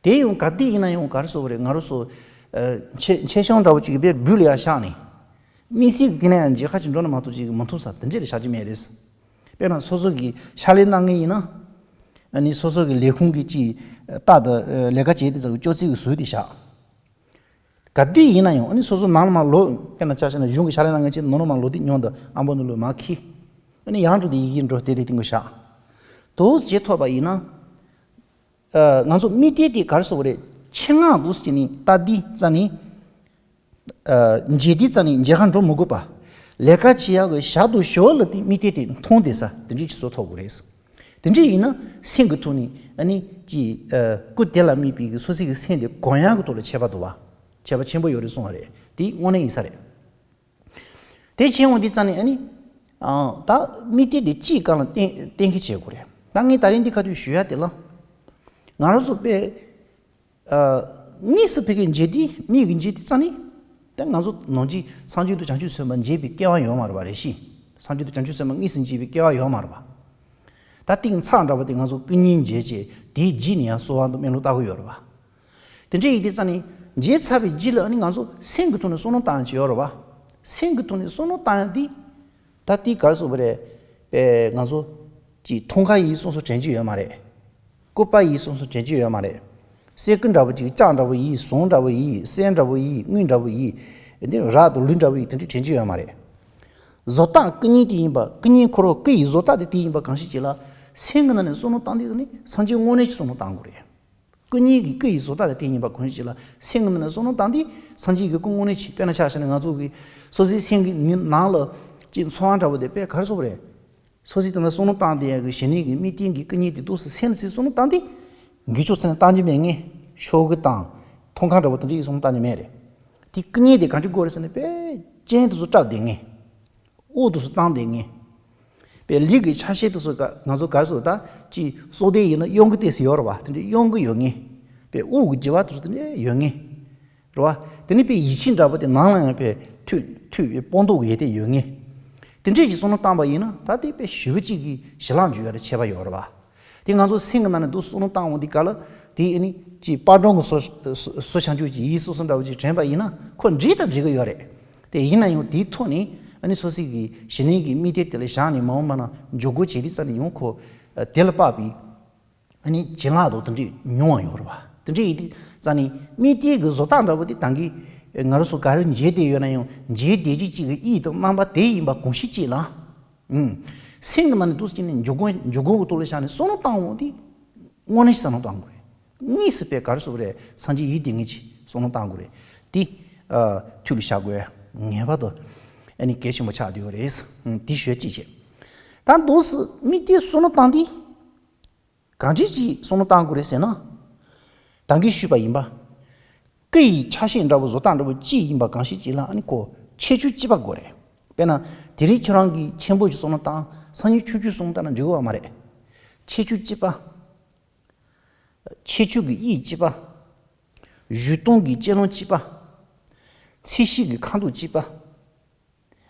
དེ་ཡང་ག་དུས་ཡིན་ན་ཡང་ག་རེ་ཟེར་དགོས་རེད། ང་རང་ཚོ། ཨ། མཆེ་མཆེ་གཤམ་འདྲ་པོ་ཅིག་གི་དཔེར་སྦུག་ལ་ཡར་བཞག་ནས། དམིགས་བསལ་གྱི་དེ་ནས་ཡང་མཇལ་ཁ་ཅིག་འགྲོ་ན་མ་གཏོགས་ཅིག་མི་ཐུབ་ས་དེ་འདྲ་ལ་བཞག་རྒྱུ་མེད་རེད། དཔེར་ན་སོ་སོ་གི་ཕྱག་ལས་གནང་མཁན་ཡིན་ན། ཨ་ནི་སོ་སོ་གི་ལས་ཁུངས་ཀྱི་ཅིག་རྟག་ཏུ་ལས་ཀ་བྱེད་དུས་ཙམ་གྱི་ཅོག་ཙེ་གི་ཟུར་དེ་བཞག་ག་དུས་ཡིན་ན་ཡང་ཨ་ནི་སོ་སོ་ནང་ལ་མར་ལོག་དཔེར་ན་ཆ་བཞག་ན་གཞུང་གི་ཕྱག་ལས་གནང་མཁན་ཅིག་ནང་ལ་མར་ལོག་དུས་མཉམ་དུ་ཨམ་བོ་ནང་ལོགས་མར་འཁྱེར། ཨ་ནི་ཡར་འགྲོ་དུས་ཡི་གེ་འགྲོ་དེ་དེ་སྟེང་གི་བཞག་དུས་བྱེད་ཐུབ་པ་ཡིན་ན། ཨ། ང་ཚོ་མིག་ལྟས་དེ་ག་རེ་ཟེར་དགོས་རེད། ཆེད་མངགས་འདུག་ཟེར་ནས་ལྟ་དུས་ཙ་ནི། ཨ། མཇལ་དུས་ཙ་ནི་མཇལ་ཁ་འགྲོ་མི་དགོས་པ། ལས་ཀ་བྱེད་ཡག་གི་ཞག་དང་ཞོར་ལ་དེ་མིག་ལྟས་དེ་མཐོང་བསྡད་ས་དེ་འདྲ་ཅིག་བཟོ་ཐུབ་དགོས་རེད། དེ་འདྲ་ཡིན་ན་སེམས་ཀྱི་ཐོག་ནས་ཨ་ནི་ཅིག་ཨ། སྐུ་དེ་ལ་དམིགས་པའི་གི་སོ་སོའི་གི་སེམས་དེ་སྒོམ་ཡག་གི་ཐོག་ལ་ཁྱད་པར་འདུག་བ། ཁྱད་པར་ཆེན་པོ་ཡོད་རེད་གསུངས་པ་རེད། དེ་དངོས་གནས་ཡིན་ས་རེད། དེ་བྱས་འོང་དུས་ཙ་ནི་ཨ་ནི། ཨ། ད་མིག་ལྟས་དེ་གཅིག་སྒང་ལ་གཏན་གཏན་འཁེལ་བྱེད་དགོས་རེད། ད་ངས་ད་རིང་འདི་ག་དུས་ཞུ་ཡ་དེ་ལ། ང་རང་ཚོ་དཔེ། ཨ། དངོས་སུ་ཕ་གིར་མཇལ་དུས་མིག་གིས་མཇལ་དུས་ཙ་ནི། ད་ང་ཚོ་ནང་ཆོས་སངས་རྒྱས་དང་བྱང་ཆུབ་སེམས་དཔའ་མཇལ་བའི་སྐལ་བ་ཡོད་མ་རེད་པ། རེད་ཤི། སངས་རྒྱས་དང་བྱང་ཆུབ་སེམས་དཔའ་དངོས་སུ་མཇལ་བའི་སྐལ་བ་ཡོད་མ་རེད་པ། ད་གཏིང་ཚགས་འདྲ་པོ་དེ་ང་ཚོ་སྐུ་བརྙན་མཇལ་བྱས་དེའི་རྗེས་ནས་ཡང་གསོལ་བ་དང་སྨོན་ལམ་བཏབ་གི་ཡོད་རེད་པ། དེ་འདྲ་ཡིན་དུས་ཙ་ནི་མཇལ་ཚར་བའི་རྗེས་ལ་ཨ་ནི་ང་ཚོ་སེམས་ཀྱི་ཐོག་ནས་བསམ་བློ་བཏང་ཡག་ཅིག་ཡོད་རེད་པ། སེམས་ཀྱི་ཐོག་ནས་བསམ་བློ་བཏང་ཡག་དེ། ད་དེ་ག་རེ་ཟེར་དགོས་རེད། པས་ང་ཚོ་ཅིག་མཐོང་ཁ་ཡིས་སོ་སོ་དྲན་རྒྱུ་ཡོད་མ་རེད། སྐུད་པ་ཡིས་སོ་སོ་དྲན་རྒྱུ་ཡོད་མ་རེད། སེ་གོལ་འདྲ་པོ་ཅིག་ལྕགས་འདྲ་པོ་ཡིས་ཟངས་འདྲ་པོ་ཡིས་གསེར་འདྲ་པོ་ཡིས་དངུལ་འདྲ་པོ་ཡིས་འདི་རག་དང་ལུད་འདྲ་པོ་ཡིས་དེ་འདྲ་དྲན་རྒྱུ་ཡོད་མ་རེད། བཟོ་ལྟ་སྐུ་བརྙན་དེ་ཡིན་པ། སྐུ་བརྙན་ཁོ་རང་སྐུ་ཡི་བཟོ་ལྟ་དེ་དེ་ཡིན་པ་གང་ཞིག་ཅིག་ལ་སེམས་ཀྱི་ནང་ནས་བསམ་བློ་བཏང་དུས་ནི་སངས་རྒྱས་དངོས་གནས་ཀྱི་བསམ་བློ་བཏང་དགོས་རེད། སྐུ་བརྙན་གྱི་སྐུ་ཡི་བཟོ་ལྟ་དེ་དེ་ཡིན་པ་གང་ཞིག་ཅིག་ལ་སེམས་ཀྱི་ནང་ནས་བསམ་བློ་བཏང་དུས་སངས་རྒྱས་ཀྱི་སྐུ་དངོས་གནས་ཅིག་དཔེར་ན་ཆ་བཞག་ན་ང་ཚོ་གི་སོ་སོའི་སེམས་ཀྱི་ནང་ལ་ཅིག་ཚོར་བ་འདྲ་པོ་དེ་དཔེ་ག་རེ་ཟེར་དགོས་རེད། སོ་སོའི་དོན་ལ་བསམ་བློ་བཏང་བསྡད་ཡག་གི་ཞི་གནས་ཀྱི་དམིགས་རྟེན་གྱི་སྐུ་བརྙན་དེ་འདུག་སེ་སེམས་སུ་བསམ་བློ་བཏང་སྟེ། འགུལ་ཕྱོགས་ཚུར་ནས་བཏང་རྒྱུ་མེད་ངེས། ཤོག་གུ་དང་། མཐོང་ཁ་འདྲ་པོ་དེ་འདྲ་ཡིས་བསམ་བློ་བཏང་རྒྱུ་མེད་རེད། དེ་སྐུ་བརྙན་དེ་གང་ཅི་དགོས་རེད་ཟེར་ན་དཔེ་སྤྱན་དེ་ཚོ་བཀྲབ་བསྡད་ངེས། དབུགས་དེ་ཚོ་བཏང་བསྡད་ངེས། དཔེ་ལུས་ཀྱི་ཆ་ཤས་དེ་ཚོ་ག་ང་ཚོ་ག་རེ་ཟེར་ད་ཅིག་སོག་ལྡན་ཡིན་ན་གཡོན་གི་ཏོག་ཙམ་ཡོད་རེད་བ། དེ་འདྲ་གཡོན་གི་ཡོད་ངེས། དཔེ་དབུགས་ཀྱི་འགྱུ་བ་དེ་ཚོ་དེ་འདྲ་ཡོད་ངེས། རེད་བ། དེ་ནི་དཔེ་ཡིད་ཆེས་འདྲ་པོ་དེ་ནང་ལ་ཡང་དཔེ་མཐུད་མཐུད་དཔེ་སྤངས་རྟོགས་ཀྱི་ཡོད་དེ་ཡོད་ངེས། དེ་འདྲས་ཀྱི་བསམ་བློ་བཏང་པ་ཡིན་ན་ད་དེ་དཔེ་ཞེ་པོ་གཅིག་གི་ཞི་ལྷག་འཇུག་ཡ་ལ་ཁྱད་པར་ཡོད་རེད་བ། དེ་ང་ཚོ་སེམས་ཀྱི་ནང་ནས་འདུག་བསམ་བློ་བཏང་འོང་དུས་ག་ལ་དེ་ཨ་ནི་ཅིག་དཔལ་སྤྲང་གི་སོ་སོ་སོ་བྱང་ཆུབ་ཀྱི་ཡིད་སོ་སོ་འདྲ་པོ་ཅིག་དྲན་པ་ཡིན་ན་ཁོ་འགྲིག་དང་འགྲིག་གི་ཡོད་རེད། དེ་ཡིན་ན་ཡང་དེའི་ཐོག་ནས་ཨ་ནི་སོ་སོའི་གི་ཞི་གནས་ཀྱི་དམིགས་གཏད་དེ་ལ་བཞག་ནས་མ་འོངས་པ་ན་འཇུག་སྒོ་བྱེད་དུས་ཙམ་ནས་ཡང་ཁོ་དེ་ལ་དཔག་པའི། ཨ་ནི་བྱིན་རླབས་དང་དེ་འདྲས་མྱོང་བ་ཡོད་རེད་བ། དེ་འདྲ་ཡིན་དུས་ཙང་ནི་དམིགས་རྟེན་གྱི་བཟོ་ལྟ་འདྲ་པོ་དེ་ད་གིན་ང་རང་ཚོ་ག་རེ་མཇལ་བསྡད་ཡོད་ན་ཡང་མཇལ་བསྡད་རྒྱུ་གཅིག་གི་དབྱིབས་དང་རྣམ་པ་དེ་ཡིན་པ་གང་ཞིག་ཅིག་ལ། ཨུམ། སེམས་ཀྱི་ནང་ནས་འདུག་སེ་བྱས་ནས་འཇུག་སྒོ་འཇུག་སྒོ་གི་ཐོག་ལ་བཞག་ནས་བསམ་བློ་བཏང་འོང་དུས་དངོས་གནས་བསམ་བློ་བཏང་དགོས་རེད། དངོས་སུ་དཔེ་ག་རེ་ཟེར་དགོས་རེད། སངས་རྒྱས་ཡིད་བདེ་ངེས་ཀྱི་བསམ་བློ་བཏང་དགོས་རེད། དེ་ཨ་ཐུགས་ལ་བཞག་དགོས་ངེས་པར་དུ་ཨ་ནི་གལ་ཆེན་པོ་ཆགས་བསྡད་ཡོད་རེད། ཨུམ། དེ་ཞུ་ཡ་གཅིག་བྱས། ད་འདུག་སེ་དམིགས་རྟེན་བསམ་བློ་བཏང་དུས། གང་ཅི་ཅིག་བསམ་བློ་བཏང་དགོས་རེད་ཟེར་ན། ད་གིན་ཞུས་པ་ཡིན་པ། སྐུ་ཡི་ཆ་ཤས་འདྲ་བོ་བཟོ་ལྟ་འདྲ་བོ་ཅིག་ཡིན་པ་གང་ཞིག་ཅིག་ལ་ཨ་ནི་ཁོ་ཁྱད་ཆོས་གཅིག་པ་དགོས་རེད། དཔེར་ན། དེ་རིང་ཁྱོད་རང་གིས་ཆེན་པོ་ཞིག་བསམ་བློ་བཏང་། སང་ཉིན་ཆུང་ཆུང་བསམ་བློ་བཏང་ན་འགྲིག་གི་ཡོད་མ་རེད། ཁྱད་ཆོས་གཅིག་པ། ཁྱད་ཆོས་ཀྱི་དབྱིབས་གཅིག་པ། བཞུགས་སྟངས་ཀྱི་དཔྱད་རླུང་གཅིག་པ། ཚད་གཞི་གི་ཁ་དོག་གཅིག་པ།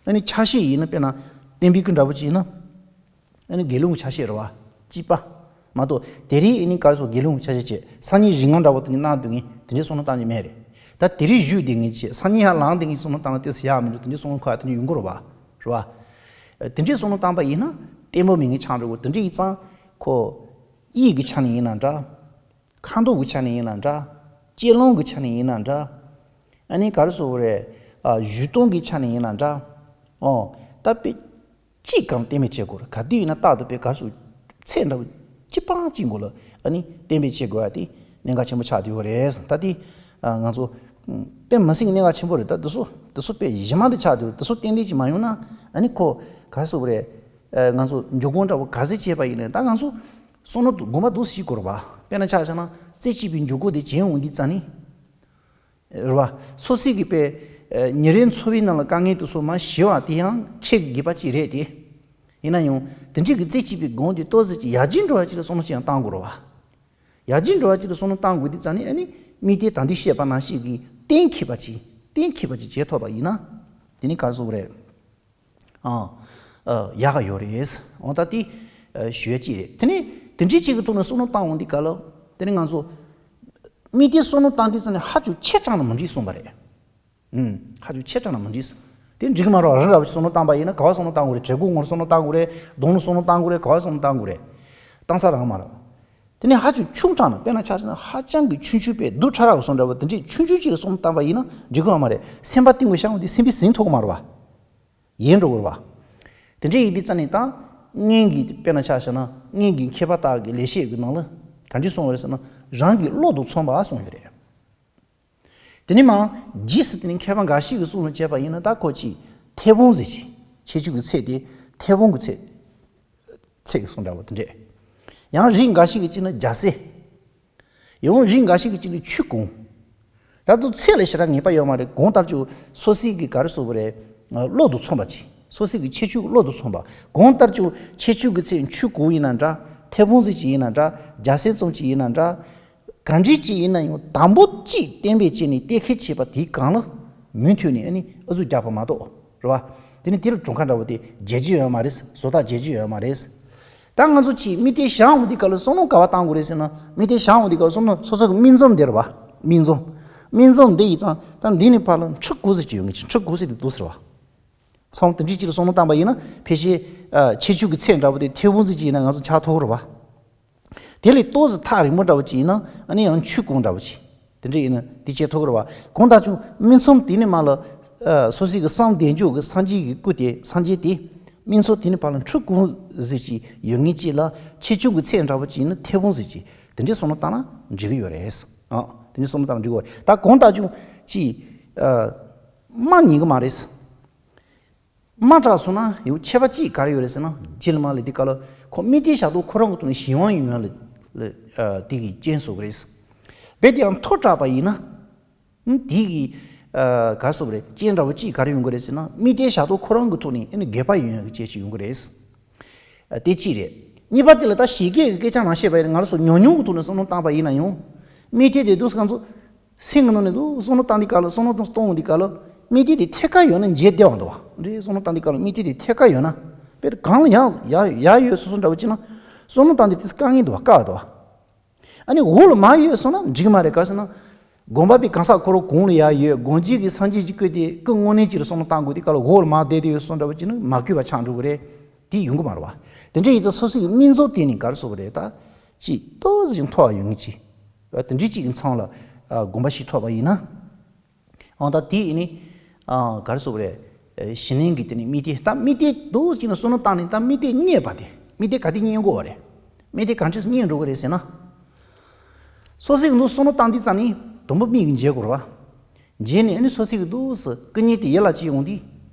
ཨ་ནི་ཆ་ཤས་ཡིན་ན་དཔེར་ན་བསྟན་པའི་སྐུ་འདྲ་པོ་ཅིག་ཡིན་ན། ཨ་ནི་དགེ་སློང་གི་ཆ་ཤས་རེད་བ། གཅིག་པ། མ་གཏོགས་དེ་རིང་ཨ་ནི་ག་རེ་ཟེར་དགེ་སློང་གི་ཆ་ཤས་བྱས། སང་ཉིན་རིགས་ལྔ་འདྲ་པོ་དེ་ནི་གནང་སྡོད་མཁན་དེ་འདྲའི་བསམ་བློ་བཏང་རྒྱུ་མེད་རེད། ད་དེ་རིང་བཞུགས་བསྡད་མཁན་བྱས། སང་ཉིན་ཡར་ལངས་བསྡད་མཁན་བསམ་བློ་བཏང་ན་ཏོག་ཙམ་ཡག་མི་འདུག་དེ་འདྲའི་བསམ་བློ་འཁོར་ཡ་དེ་འདྲ་ཡོང་གི་རེད་བ། རེད་བ། དེ་འདྲའི་བསམ་བློ་བཏང་པ་ཡིན་ན་བརྟན་པོ་མེད་མཁན་ཆགས་འགྲོ་གི། དེ་འདྲ་ཡིན་ཙང་ཁོ། དབྱིབས་ཀྱི་ཆ་ནས་ཡིན་ན་འདྲ། ཁ་དོག་གི་ཆ་ནས་ཡིན་ན་འདྲ། དཔྱད་རླུང་གི་ཆ་ནས་ཡིན་ན་འདྲ། ཨ་ནི་ག་རེ་ཟེར་དགོས་རེད། ཨ། བཞུགས་སྟངས་ཀྱི་ཆ་ནས་ཡིན་ན་འདྲ། ཨོ། ད་དཔེ་གཅིག་གམ་གཏན་འབེབས་བྱེད་དགོས་རེད། ག་དུས་ཡིན་ན་རྟག་ཏུ་དཔེ་ག་རེ་ཟེར། ཚད་འདྲ་བོ་གཅིག་པ་གཅིག་མགོ་ལ་ཨ་ནི་གཏན་འབེབས་བྱེད་དགོས་ཡ་དེ་གནད་འགག་ཆེན་པོ་ཆགས་བསྡད་ཡོད་རེད། ད་དེ་ང་ཚོ་དཔེ་མི་སྲིད་གནད་འགག་ཆེན་པོ་རེད། ད་དེ་ཚོ་དེ་ཚོ་དཔེ་གཞི་མ་དེ་ཆགས་བསྡད་ཡོད་རེད། དེ་ཚོ་ཏན་ཏན་ཅིག་མ་ཡོང་ན་ཨ་ནི་ཁོ་ག་རེ་ཟེར་དགོས་རེད། ང་ཚོ་འཇུག་སྒོ་འདྲ་བོ་ག་ཚོད་བྱས་པ་ཡིན་ནའི་ད་ང་ཚོ་བསམ་བློ་དགོངས་པ་འདུག་སེ་བཞེས་དགོས་རེད་བ། དཔེར་ན་ཆ་བཞག་ན་རྩེ་གཅིག་པའི་འཇུག་སྒོ་དེ་བྱས་འོང་དུས་ཙང་ནི། རེད་བ། སོ་སོའི་གི་དཔེ། ཉིན་རེའི་འཚོ་བའི་ནང་ལ་དཀའ་ངལ་དེ་ཚོ་མར་ཞི་བ་དེ་ཡང་ཁྱེད་ཀྱི་དགོས་པ་ཅིག་རེད་དེ། ཡིན་ན་ཡང་དེ་འདྲའི་གི་རྩེ་གཅིག་པའི་སྒང་དེ་ཏོག་ཙམ་ཅིག་ཡར་རྒྱས་འགྲོ་བ་ཅིག་ལ་བསམ་བློ་ཅིག་ཡང་བཏང་དགོས་རེད་བ། ཡར་རྒྱས་འགྲོ་བ་ཅིག་ལ་བསམ་བློ་བཏང་དགོས་དུས་ཙང་ནི་ཨ་ནི་དམིགས་རྟེན་ད་འདི་བཤད་པ་ནང་བཞིན་གྱི་གཏན་འཁེལ་བ་ཅིག་གཏན་འཁེལ་བ་ཅིག་བྱེད་ཐུབ་པ་ཡིན་ན། དེ་ནི་ག་རེ་ཟེར་དགོས་རེད། ཨ། ཨ། ཡག་ག་ཡོད་རེད། འོ་ད་དེ་ཨ་ཞུ་ཡ་ཅིག་རེད། དེ་ནས་དེ་འདྲའི་ཅིག་གི་ཐོག་ནས་བསམ་བློ་བཏང་འོང་དུས་ག་ལ། དེ་ནས་ང་ཚོ་དམིགས་བསལ་བསམ་བློ་བཏང་དུས་ཙམ་ནས་ཧ་ཅང་ཆེ་དྲགས་ན་མི་འགྲིག་གསུངས་པ་རེད། ཨུམ། ཧ་ཅང་ཆེ་དྲགས་ན་མི་འགྲིག་དེ་འགྲིག་གི་མ་རེད། རང་རང་བཞིན་བསམ་བློ་བཏང་པ་ཡིན་ན་ག་པར་བསམ་བློ་བཏང་དགོས་རེད། དྲན་སྐུལ་ངོར་བསམ་བློ་བཏང་དགོས་རེད། གདོང་ལ་བསམ་བློ་བཏང་དགོས་རེད། ག་པར་བསམ་བློ་བཏང་དགོས་རེད། བཏང་ས་རང་མ་རེད། དེ་ནས་ཧ་ཅང་ཆུང་དྲགས་ན། དཔེར་ན་ཆ་བཞག་ན་ཧ་ཅང་གི་ཆུང་ཆུང་པའི་རྡོ་ཁྲ་རག་གསུམ་འདྲ་བོ་དེ་འདྲའི་ཆུང་ཆུང་ཅིག་ལ་བསམ་བློ་བཏང་པ་ཡིན་ན་འགྲིག་གི་ཡོད་མ་རེད། སེམས་པ་གཏིང་གི་བཤང་བ་དེ་སེམས་པའི་ཟིན་ཐུབ་ཀྱི་མ་རེད་བ། ཡལ་འགྲོ་གི་རེད་བ། དེ་འདྲ་ཡིན་དུས་ཙང་ནས་ད་སྔོན་གྱི་དཔེར་ན་ཆ་བཞག་ན་སྔོན་གྱི་མཁས་པ་དག་གི་ལེགས་བཤད་ཀྱི་ནང་ལ་ག་འདྲ་གསུངས་པ་རེད་ཟེར་ན། རང་གི་བློ་དང་མཚུངས་པ་གསུངས་ཡོད་རེད། དེ་ནས་མར་རྗེས་སུ་དེ་ནས་མཁས་པ་འགའ་ཞིག་གིས་གསུངས་ལ་བྱས་པ་ཡིན་ན་ད་ཁོ་ཅིག་མཐེ་བོང་ཟེར་ཅིག་ཁྱད་ཆོས་ཀྱི་ཚད་དེ་མཐེ་བོང་གི་ཚད། ཚད་ཀྱི་གསུང་འདྲ་བོ་དེ་འདྲས། ཡང་རིགས་འགའ་ཞིག་གིས་བྱས་ན་རྒྱ་སེ། ཡང་རིགས་འགའ་ཞིག་གིས་བྱས་ན་ཆུ་གུང་། ད་དུང་ཚད་ལ་ཞེ་དྲག་ངེས་པ་ཡོད་མ་རེད། གང་ལྟར་ཀྱང་སོ་སོའི་གི་ག་རེ་ཟེར་དགོས་རེད། བློ་དང་མཚུངས་པ་ཅིག་སོ་སོའི་གི་ཁྱད་ཆོས་ཀྱི་བློ་དང་མཚུངས་པ། གང་ལྟར་ཀྱང་ཁྱད་ཆོས་ཀྱི་ཚད་ཆུ་གུང་ཡིན་ན་འདྲ། མཐེ་བོང་ཟེར་ཅིག་ཡིན་ན་འདྲ། རྒྱ་སེ་ཙམ་ཅིག་ཡིན་ན་འདྲ། ག་འདྲ་ཅིག་ཡིན་ན་ཡང་དང་པོ་གཅིག་གཏན་འབེབས་བྱས་ནས་གཏན་འཁེལ་བྱས་པ་དེའི་སྒང་ལ་མུ་མཐུད་ནས་ཨ་ནི་ཨུ་ཚུགས་རྒྱག་པ་མ་གཏོགས་རེད་བ། དེ་ནི་དེ་ལ་གྲུབ་མཐའ་འདྲ་བོ་དེ་འཇལ་རྒྱུ་ཡོད་མ་རེད། བཟོ་ལྟ་འཇལ་རྒྱུ་ཡོད་མ་རེད། ད་ང་ཚོ་ཅིག་དམིགས་གཏད་བཞག་འོང་དུས་སྐབས་ལ་བསམ་བློ་ག་པར་བཏང་དགོས་རེད་ཟེར་ན། དམིགས་གཏད་བཞག་འོང་དུས་སྐབས་ལ་བསམ་བློ་སོ་སོ་གི་སྨིན་མཚམས་འདི་རེད་བ། སྨིན་མཚམས། སྨིན་མཚམས་འདི་ཡིན་ཙང་ད་འདི་ནས་ཕར་ལ་འཁྲུལ་གང་ཟེར་གྱི་ཡོད་ངེས་ཀྱི། འཁྲུལ་གང་ཟེར་དེ་འདུག་ཟེར་བ། མཚམས་དེ་འདྲའི་ཅིག་ལ་བསམ་བློ་བཏང་པ་ཡིན་ན་ཕལ་ཆེར་ཨ་ཁྱད་ཆོས་ཀྱི་ཚད་འདྲ་བོ་དེ་མཐེ་བོང་ཙམ་ཅིག་ཡིན་ན་ང་ཚོ་ཆགས་ཐུབ་ཀྱི་རེད་བ། དེ་ལས་ཏོག་ཙམ་ཐག་རིང་པོ་འདྲ་བོ་ཅིག་ཡིན་ན་ཨ་ནི་ཡང་ཆུ་གུང་འདྲ་བོ་ཅིག་དེ་འདྲ་ཡིན་ན་དེ་བྱེད་ཐུབ་ཀྱི་རེད་བ། གང་ལྟར་ཀྱང་སྨིན་མཚམས་དེ་ནས་མར་ལ་ཨ་སོ་སོའི་གི་བསམ་གཏན་འཇོག་གི་སངས་རྒྱས་ཀྱི་སྐུ་དེ། སངས་རྒྱས་དེ་སྨིན་མཚམས་དེ་ནས་ཕར་ལ་འཁྲུལ་གང་ཟེར་ཅིག་ཡོད་ངེས་ཅིག་ལ། ཁྱད་ཆོས་ཀྱི་ཚད་འདྲ་བོ་ཅིག་ཡིན་ན་མཐེ་བོང་ཟེར་ཅིག་དེ་འདྲའི་བསམ་བློ་བཏང་ན་འགྲིག་གི་ཡོད་རེད། ཨ་དེ་འདྲའི་བསམ་བློ་བཏང་ན་འགྲིག་གི་ཡོད་རེད། ད་གང་ལྟར་ཀྱང་ཅིག་ཨ་མ་ཉན་གི་མ་རེད། མ་དྲག་སོང་ན་ཡང་ཁྱད་པར་ཅིག་ག་རེ་ཡོད་རེད་ཟེར་ན། རྗེས་ལ་མ་ལ་འདི་ག་ལ་ཁོ་དམིགས་གཏད་བཞག་སྟངས་ཁོ་རང་གི་ཐོག་ནས་གཞན་དབང་ཡོང་ཡ་ལ་ལ་ཨ་དེ་གི་རྐྱེན་བཟོ་གི་རེད། རྦད་དེ་ཡང་མཐོ་དྲགས་པ་ཡིན་ན། ཨ་དེ་གི་ཨ་ག་རེ་ཟེར་དགོས་རེད། རྐྱེན་འདྲ་བོ་ཅིག་ག་རེ་ཡོང་གི་རེད་ཟེར་ན། དམིགས་གཏད་བཞག་སྟངས་ཁོ་རང་གི་ཐོག་ནས་ཨ་ནི་འགལ་བ་ཡོང་ཡ་གི་རྐྱེན་ཅིག་ཡོང་གི་རེད། ཨ་དེ་གཅིག་རེད། གཉིས་པ་དེ་ལ་ད་ཞིབ་རྒྱས་ཀྱི་སྐད་ཆ་མ་བཤད་པ་ཡིན་ན། ང་རང་ཚོ་ཉུང་ཉུང་གི་ཐོག་ནས་བསམ་བློ་བཏང་པ་ཡིན་ན་ཡང་། དམིགས་གཏད་དེ་འདུག་སེ་ང་ཚོ་སེམས་ཀྱི་ནང་ནས་འདུག་བསམ་བློ་བཏང་དུས་སྐབས་ལ། བསམ་བློ་གཏོང་དུས་སྐབས་ལ་དམིགས་གཏད་དེ་ཐད་ཀར་ཡོད་ན་མཇལ་བདེ་བ་འདུག་བ། འདྲ་བསམ་བློ་བཏང་དུས་སྐབས་ལ་དམིགས་གཏད་དེ་ཐད་ཀར་ཡོད་ན། དཔེ་གང་ལ་ཡང་ཡ་ཡ་ཡོད་སོ་སོ་འདྲ་བོ་ཅིག་ན། བསམ་བློ་བཏང་དུས་དེ་དཀའ་ངལ་འདུག་བ། དཀའ་བ་འདུག་བ། ཨ་ནི་འོག་ལ་མར་ཡོད་སོང་ན་འགྲིག་མ་རེད། ག་རེ་ཟེར་ན། དགོངས་པ་པའི་གང་ཟག་ཁོ་རང་གོང་ལ་ཡར་ཡོད། དགོངས་གཅིག་གི་སངས་རྒྱས་ཀྱི་སྐུ་དེ་སྐུ་དངོས་གནས་ཅིག་ལ་བསམ་བློ་བཏང་དགོས་དུས་སྐབས་ལ་འོག་ལ་མར་བསྡད་དེ་ཡོད་སོང་འདྲ་བོ་ཅིག་ན་མ་འགུལ་བ་ཆགས་འགྲོ་གི་རེད། དེ་ཡོང་གི་མ་རེད་བ། དེ་འདྲ་ཡིན་ཙང་སོ་སོའི་སྨིན་མཚམས་དེ་ནི་ག་རེ་ཟེར་དགོས་རེད། ད་ཅིག་ཏོག་ཙམ་མཐོ་བ་ཡོང་ངེས་ཅིག་དེ་འདྲའི་གཅིག་གི་མཚམས་ལ་དགོངས་པ་ཞིག་ཐོབ་པ་ཡིན་ན། འོ་ད་དེ་ཡིན་ནི། ག་རེ་ཟེར་དགོས་རེད། གཞི་གནས་ཀྱི་དེ་ནི་དམིགས་གཏད། ད་དམིགས་གཏད་འདུག་ཅེས་ནས་བསམ་བློ་བཏང་ནས། ད་དམིགས་གཏད་རྙེད་པ་དེ། དམིགས་གཏད་ག་དེ་རྙེད་དགོས་པ་རེད། དམིགས་གཏད་ག་འདྲས་རྙེད་འགྲོ་གི་རེད་ཟེར་ན། སོ་སོ་གི་འདུག་བསམ་བློ་བཏང་དུས་ཙམ་ནས་དང་པོ་མིག་གིས་མཇལ་དགོས་རེད་པ། མཇལ་ནས་ཨ་ནི་སོ་སོ་གི་འདུག་སེ་སྐུ་མཉེལ་དེ་ཡིད་ལ་སྐྱེ་ཡོང་དུས།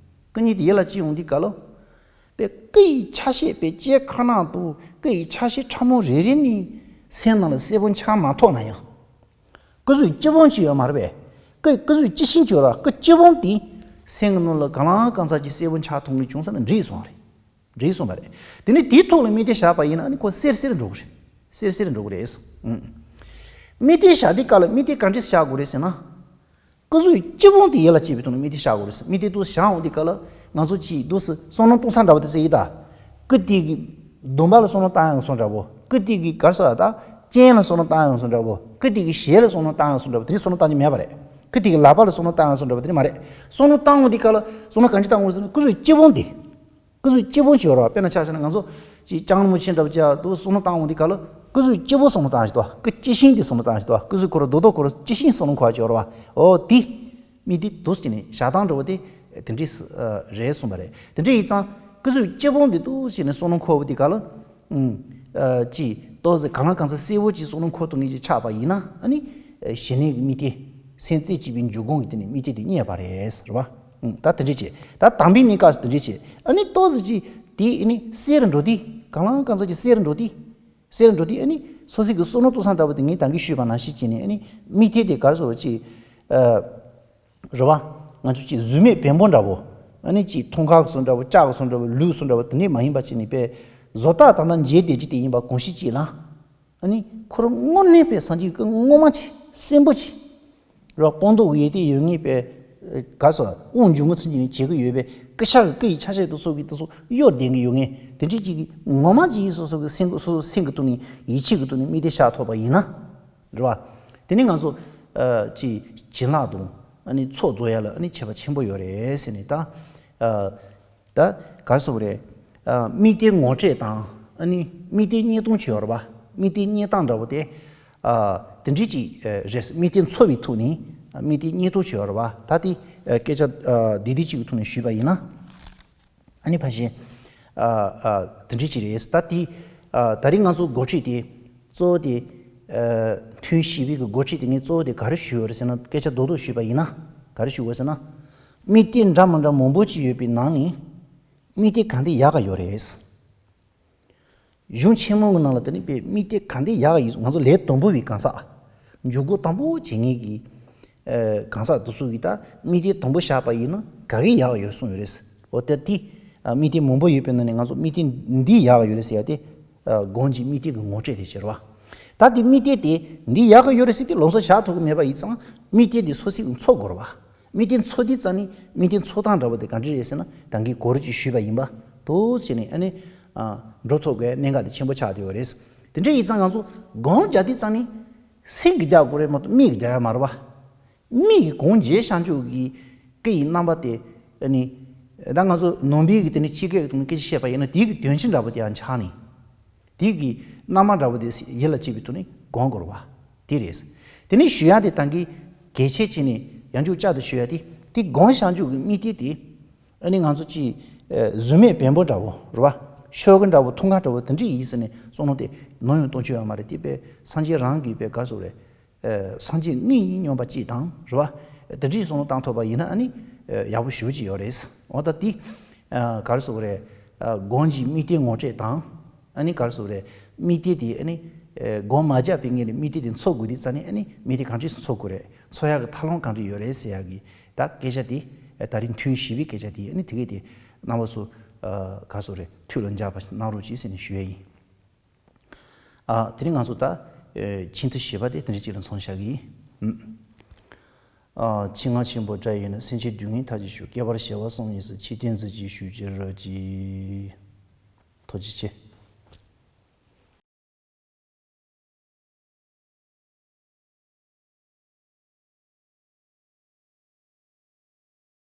སྐུ་མཉེལ་དེ་ཡིད་ལ་སྐྱེ་ཡོང་དུས་ག་ལ། པའི་སྐུ་ཡི་ཆ་ཤས་པའི་ལྕེ་ཁ་ནང་དུ་སྐུ་ཡི་ཆ་ཤས་ཕྲ་མོ་རེ་རེ་ནི་སེམས་ནང་ལ་གསལ་པོ་འཆར་མ་ཐུབ་ན་ཡང་། སྐུ་གཟུགས་སྤྱི་བོ་ཅིག་ཡོད་མ་རེད་པས། སྐུ་སྐུ་གཟུགས་སྤྱི་བཞིན་གྱི་ཡོད་ར། སྐུ་སྤྱི་བོ་དེ་སེམས་ཀྱི་ནང་ལ་གང་ལ་གང་འཚམ་ཅིག་གསལ་པོ་འཆར་ཐུབ་མཁན་བྱུང་ས་ན་འགྲིག་སོང་རེད། འགྲིག་སོང་བ་རེད། དེ་ནི་དེའི་ཐོག་ལ་དམིགས་གཏད་བཞག་པ་ཡིན་ན་ནི་ཁོ་གསལ་གསལ་འགྲོ་གི་རེད། གསལ་གསལ་འགྲོ་གི་རེད། ཨང་། དམིགས་གཏད་བཞག་དུས་སྐབས་ལ་དམིགས་གཏད་ག་འདྲས་བཞག་དགོས་རེད་ཟེར་ན། སྐུ་གཟུགས་སྤྱི་བོ་དེ་ཡིད་ལ་སྐྱེས་པའི་ཐོག་ནས་དམིགས་གཏད་བཞག་དགོས་རེད། དམིགས་གཏད་འདུག་སེ་བཞག་འོང་དུས་སྐབས་ལ་ང་ཚོ་ཅིག་འདུག་སེ་བསམ་བློ་གཏོང་ས་འདྲ་བོ་དེ་ཟེར་ཡིན་ད། སྐུ་དེ་གི་གདོང་པ་ལ་བསམ་བློ་བཏང་ཡོང་བསམ་འདྲ་བོ། སྐུ་དེ་གི་ག་རེ་ཟེར་བ་ད། སྤྱན་ལ་བསམ་བློ་བཏང་ཡོང་བསམ་འདྲ་བོ། སྐུ་དེ་གི་ཞལ་ལ་བསམ་བློ་བཏང་ཡོང་བསམ་འདྲ་བོ། དེ་འདྲའི་བསམ་བློ་བཏང་རྒྱུ་མེད་པ་རེད། སྐུ་དེ་གི་ལག་པ་ལ་བསམ་བློ་བཏང་ཡོང་བསམ་འདྲ་བོ། དེ་འདྲ་མ་རེད། བསམ་བློ་བཏང་འོང་དུས་སྐབས་ལ་བསམ་བློ་ག་འདྲས་བཏང་དགོས་རེད་ཟེར་ན། སྐུ་གཟུགས་སྤྱི་བོ་འདི། སྐུ་གཟུགས་སྤྱི་བོ་ཞིག་ཡོད་རེད་པ། དཔེར་ན་ཆ་བཞག་ན་ང་ཚོ་ཅིག་ལྕང་ལོ་མོ་ཆེ་འདྲ་བོ་ཅིག་འདུག་བསམ་བློ་བཏང་འོང་དུས་སྐབས་ལ་སྐུ་གཟུགས་སྤྱི་བོ་བསམ་བློ་བཏང་ཞིག་འདུག་སྐུ་སྤྱི་བཞིན་དེ་བསམ་བློ་བཏང་ཞིག་འདུག་སྐུ་གཟུགས་ཁོ་རང་རྡོག་རྡོག་ཁོ་རང་སྤྱི་བཞིན་བསམ་བློ་འཁོར་བ་ཅིག་ཡོད་རེད་པ། འོ་དེ། དམིགས་གཏད་འདུག་སེ་བྱས་ནས་བཞག་སྟངས་འདྲ་བོ་དེ་དེ་འདྲས་རེད་གསུངས་པ་རེད། དེ་འདྲ་ཡིན་ཙང་སྐུ་གཟུགས་སྤྱི་བོ་འདི་འདུག་སེ་བྱས་ནས་བསམ་བློ་འཁོར་བ་དེ་ག་ལ། ཨུམ། ཨ། ཅིག་ཏོག་ཙམ་གང་ལ་གང་འཚམ་གསལ་པོ་ཅིག་བསམ་བློ་འཁོར་ཐུབ་མཁན་ཅིག་ཆགས་པ་ཡིན་ན། ཨ་ནི་གཞི་གནས་ཀྱི་དམིགས་གཏད། སེམས་རྩེ་གཅིག་པའི་འཇུག་སྒོ་གི་དེ་ནས་དམིགས་གཏད་དེ་རྙེད་པ་རེད་ཟེར་བ། ཨུམ། ད་དེ་འདྲས་བྱས། ད་དམ་པའི་གནས་སྐབས་སུ་དེ་འདྲས་བྱས། ཨ་ནི་ཏོག་ཙམ་ཅིག་དེ་ཨ་ནི་གསལ་རུ་འགྲོ་དུས། གང་ལ་གང་འཚམ་ཅིག་གསལ་རུ་འགྲོ་དུས། གསལ་རུ་འགྲོ་དུས་ཨ་ནི་སོ་སོ་གི་བསམ་བློ་གཏོང་སྟངས་འདྲ་བོ་དེ་ངས་ད་གིན་ཞུས་པ་ནང་བཞིན་བྱས་ནས། ཨ་ནི་དམིགས་གཏད་དེ་ག་རེ་ཟེར་བ་ཅིག་ཨ། རེད་པ། ང་ཚོ་ཅིག་གཟུགས་མེད་བེམ་པོ་འདྲ་བོ། ཨ་ནི་ཅིག་མཐོང་ཁ་གི་བཟོ་འདྲ་བོ། ལྕགས་གི་བཟོ་འདྲ་བོ། ལུག་བཟོ་འདྲ་བོ། དེ་འདྲས་མ་ཡིན་པ་བྱས་ནས་པས། བཟོ་ལྟ་དང་ན་མཇལ་བསྡད་ཀྱི་དེ་ཡིན་པ་གང་ཞིག་ཅིག་ལ། ཨ་ནི་ཁོ་རང་དངོས་གནས་པའི་སངས་རྒྱས་ཀྱི་སྐུ་ངོ་མ་ཅིག་གསོན་པོ་ཅིག་རེད་པ། སྤངས་རྟོགས་ཡོད་དེ་ཡོད་ངེས་པའི། ག་རེ་ཟེར། དབང་འབྱུང་པོ་ཚུན་ཆད་ནས་བྱེད་ཀྱི་ཡོད་པའི་སྐུ་ཤ་གི་སྐུ་ཡི་ཆ་ཤས་དེ་ཚོ་གི་དེ་ཚོ་གཡོ་ལྡན་གྱི་ཡོད་ངེས། དེ་འདྲས་ཅིག་གི་ངོ་མ་ཅིག་སོ་སོ་གི་སེམས་ཀྱི་སོ་སོ་སེམས་ཀྱི་ཐོག་ནས་ཡིད་ཆེས་ཀྱི་ཐོག་ནས་དམིགས་གཏད་བཞག་ཐུབ་པ་ཡིན་ན། རེད་པ། དེ་ནི་ང་ཚོ་ཨ་ཅིག་བྱིན་རླབས་དང་ཨ་ནི་ཚོགས་རྫོགས་ཡ་ལ་ཨ་ནི་ཁྱད་པར་ཆེན་པོ་ཡོད་རེད་ཟེར་ནས། ད་ཨ་ད་ག་རེ་ཟེར་དགོས་རེད། ཨ་དམིགས་གཏད་ངོ་སྤྲད་དང་ཨ་ནི་དམིགས་གཏད་རྙེད་སྟངས་ཅིག་ཡོད་རེད་པ། དམིགས་གཏད་རྙེད་སྟངས་འདྲ་བོ་དེ། ཨ་དེ་འདྲས་ཅིག་ཨ་རེད། དམིགས་གཏད་འཚོལ་བའི་ཐོག་ནས་དམིགས་གཏད་རྙེད་སྟངས་ཅིག་ཡོད་རེད་པ། ད་དེ་ཨ་སྐད་ཆ་ཨ་བདེ་བདེ་ཅིག་གི་ཐོག་ནས་ཞུས་པ་ཡིན་ན། ཨ་ནི་ཕལ་ཆེར་ཨ་ཨ་དེ་འདྲས་ཅིག་རེད། ད་དེ་ཨ་ད་རིང་ང་ཚོ་འགོ་ཁྲིད་དེ་གཙོ་བོ་དེ། ཨ་ཐུན་བཞི་པའི་གི་འགོ་ཁྲིད་དེ་ངས་གཙོ་བོ་དེ་ག་རེ་ཞུ་ཡོད་རེད་ཟེར་ན། སྐད་ཆ་རྡོག་རྡོག་ཞུས་པ་ཡིན་ན། ག་རེ་ཞུ་དགོས་ཟེར་ན། དམིགས་གཏད་འདྲ་མི་འདྲ་མང་པོ་ཅིག་ཡོད་པའི་ནང་ནས་དམིགས་གཏད་ག་འདི་ཡག་ག་ཡོད་རེད། གཞུང་ཆེན་མོ་གི་ནང་ལ་དེ་ནི་པའི་དམིགས་གཏད་ག་འདི་ཡག་ག་ཡོད། ང་ཚོ་ལས་དང་པོ་བའི་གང་ཟག་འཇུག་སྒོ་དང་པོ་བྱེད་མཁན་གྱི་ཨ་གང་ཟག་དེ་ཚོ་གིས་ད་དམིགས་གཏད་དང་པོ་བཞག་པ་ཡིན་ན་ག་གི་ཡག་ག་ཡོད་རེད་གསུངས་ཡོད་རེད། འོ་ད་དེ་ཨ་དམིགས་གཏད་མང་པོ་ཡོད་པའི་ནང་ནས་ང་ཚོ་དམིགས་གཏད་འདི་ཡག་ག་ཡོད་རེད་ཟེར་ཡ་དེ། ཨ་སྒོམ་གྱི་དམིགས་གཏད་ཀྱི་ངོ་སྤྲོད་དེ་བྱེད་རེད་པ། ད་དེ་དམིགས་གཏད་དེ་འདི་ཡག་ག་ཡོད་རེད་ཟེར་དེ་ལམ་སང་བཞག་ཐུབ་ཀྱི་མེད་པ་ཡིན་ཙང་། དམིགས་གཏད་དེ་སོ་སོས་འཚོལ་དགོས་རེད་པ། དམིགས་གཏད་འཚོལ་དུས་ཙམ་ནས་དམིགས་གཏད་འཚོལ་སྟངས་འདྲ་བོ་དེ་ག་འདྲ་རེད་ཟེར་ན། ད་གིན་གོང་རིམ་ཅིག་ཞུས་པ་ཡིན་པ་འདུག་སེ་བྱས་ནས་ཨ་ནི་ཨ་འགྲོ་ཐུབ་དགོས་གནད་འགག་དེ་ཆེན་པོ་ཆགས་བསྡད་ཡོད་རེད། དེ་འདྲ་ཡིན་ཙང་ང་ཚོ་སྒོམ་རྒྱག་དུས་ཙམ་ནས་སེམས་ཀྱིས་རྒྱག་དགོས་རེད་མ་གཏོགས་མིག་གིས་རྒྱག་ཡ་མ་རེད་པ། མིག་གིས་གོང་འཇལ་བྱང་ཆུབ་ཀྱི་སྐུ་ཡི་རྣམ་པ་དེ། ཨ་ནི་ད་ང་ཚོ་ནང་པའི་གི་དེ་ནི་ཕྱི་སྐད་ཀྱི་ཐོག་ནས་སྐད་ཆ་བཤད་པ་ཡིན་ན། དེའི་གི་དོན་སྤྱི་འདྲ་བོ་དེ་ཡང་ཆགས་ནས། དེའི་གི་རྣམ་པ་འདྲ་བོ་དེ་ཡིད་ལ་བྱེད་པའི་ཐོག་ནས་སྒོམ་དགོས་རེད་པ། དེ་རེད། དེ་ནས་ཞུ་ཡ་དེ་ད་གིན་གལ་ཆེ་བྱས་ནས་ཡང་འཇུག་བཅའ་དུ་ཞུ་ཡ་དེ། དེ་སྒོམ་བྱང་ཆུབ་ཀྱི་དམིགས་གཏད་དེ། ཨ་ནི་ང་ཚོ་ཅིག་ཨ་གཟུགས་མེད་བེམ་པོ་འདྲ་བོ་རེད་པ། ཤོག་གུ་འདྲ་བོ། འཐུང་ག་འདྲ་བོ། དེ་འདྲ་ཡིན་ཟེར་ནས་བསམ་བློ་དེ་ནོར་ཡང་གཏོང་ཆོག་ཡ་མ་རེད། དེ་པས་སངས་རྒྱས་རང་གིས་པས་ག་རེ་ཟེར་དགོས་རེད། ཨ་སངས་རྒྱས་དངོས་ཡིན་སྙམ་པ་ཅིག་དང་རེད་པ། དེ་འདྲའི་བསམ་བློ་བཏང་ཐུབ་པ་ཡིན་ན་ཨ་ནི་ཨ་ཡག་པོ་ཞེ་པོ་ཅིག་ཡོད་རེད། འོ་ད་དེ་ཨ་ག་རེ་ཟེར་དགོས་རེད། ཨ་སྒོམ་གྱི་དམིགས་གཏད་ངོ་སྤྲོད་དང་། ཨ་ནི་ག་རེ་ཟེར་དགོས་རེད། དམིགས་གཏད་དེ་ཨ་ནི་ཨ་སྒོམ་མ་རྒྱག་པའི་སྔོན་ལ་དམིགས་གཏད་དེ་འཚོལ་དགོས་དུས་ཙམ་ནས། ཨ་ནི་དམིགས་གཏད་གང་འདྲས་སེ་འཚོལ་དགོས་རེད། འཚོལ་ཡག་གི་ཐབས་ལམ་གང་འདྲས་ཡོད་རེད་ཟེར་ཡག་གི་ད་སྐད་ཆ་དེ་ཨ་ད་རིང་ཐུན་བཞི་པའི་སྐད་ཆ་དེ། ཨ་ནི་དེ་གས་དེ་རྣམ་པ་ཚོ་ཨ་ག་རེ་ཟེར་དགོས་རེད། ཐུགས་ལ་འཇགས་པ་གནང་རོགས་གྱིས་ཟེར་ནས་ཞུ་ཡ་ཡིན། ཨ་དེ་རིང་ང་ཚོ་ད་ཨེ་ཆེན་ཐུ་བཞི་པ་དེ་དེ་རིང་གཅིག་ལ་མཚོན་བཞག་གི་ཡིན། ཨ་ཆེད་མངགས་ཆེན་པོ་འདྲ་ཡིན་ན། སེམས་ཅན་སྡུག་བསྔལ་མཐའ་ཅན་ཞུ། བསྐལ་པར་བྱེ་བ་གསུམ་ཡིན་ཟེར། ཆེས་བསྟན་མཛོད་ཅིག་ཞུ་ཅི་ར་ཅི། ཐུགས་རྗེ་ཆེ།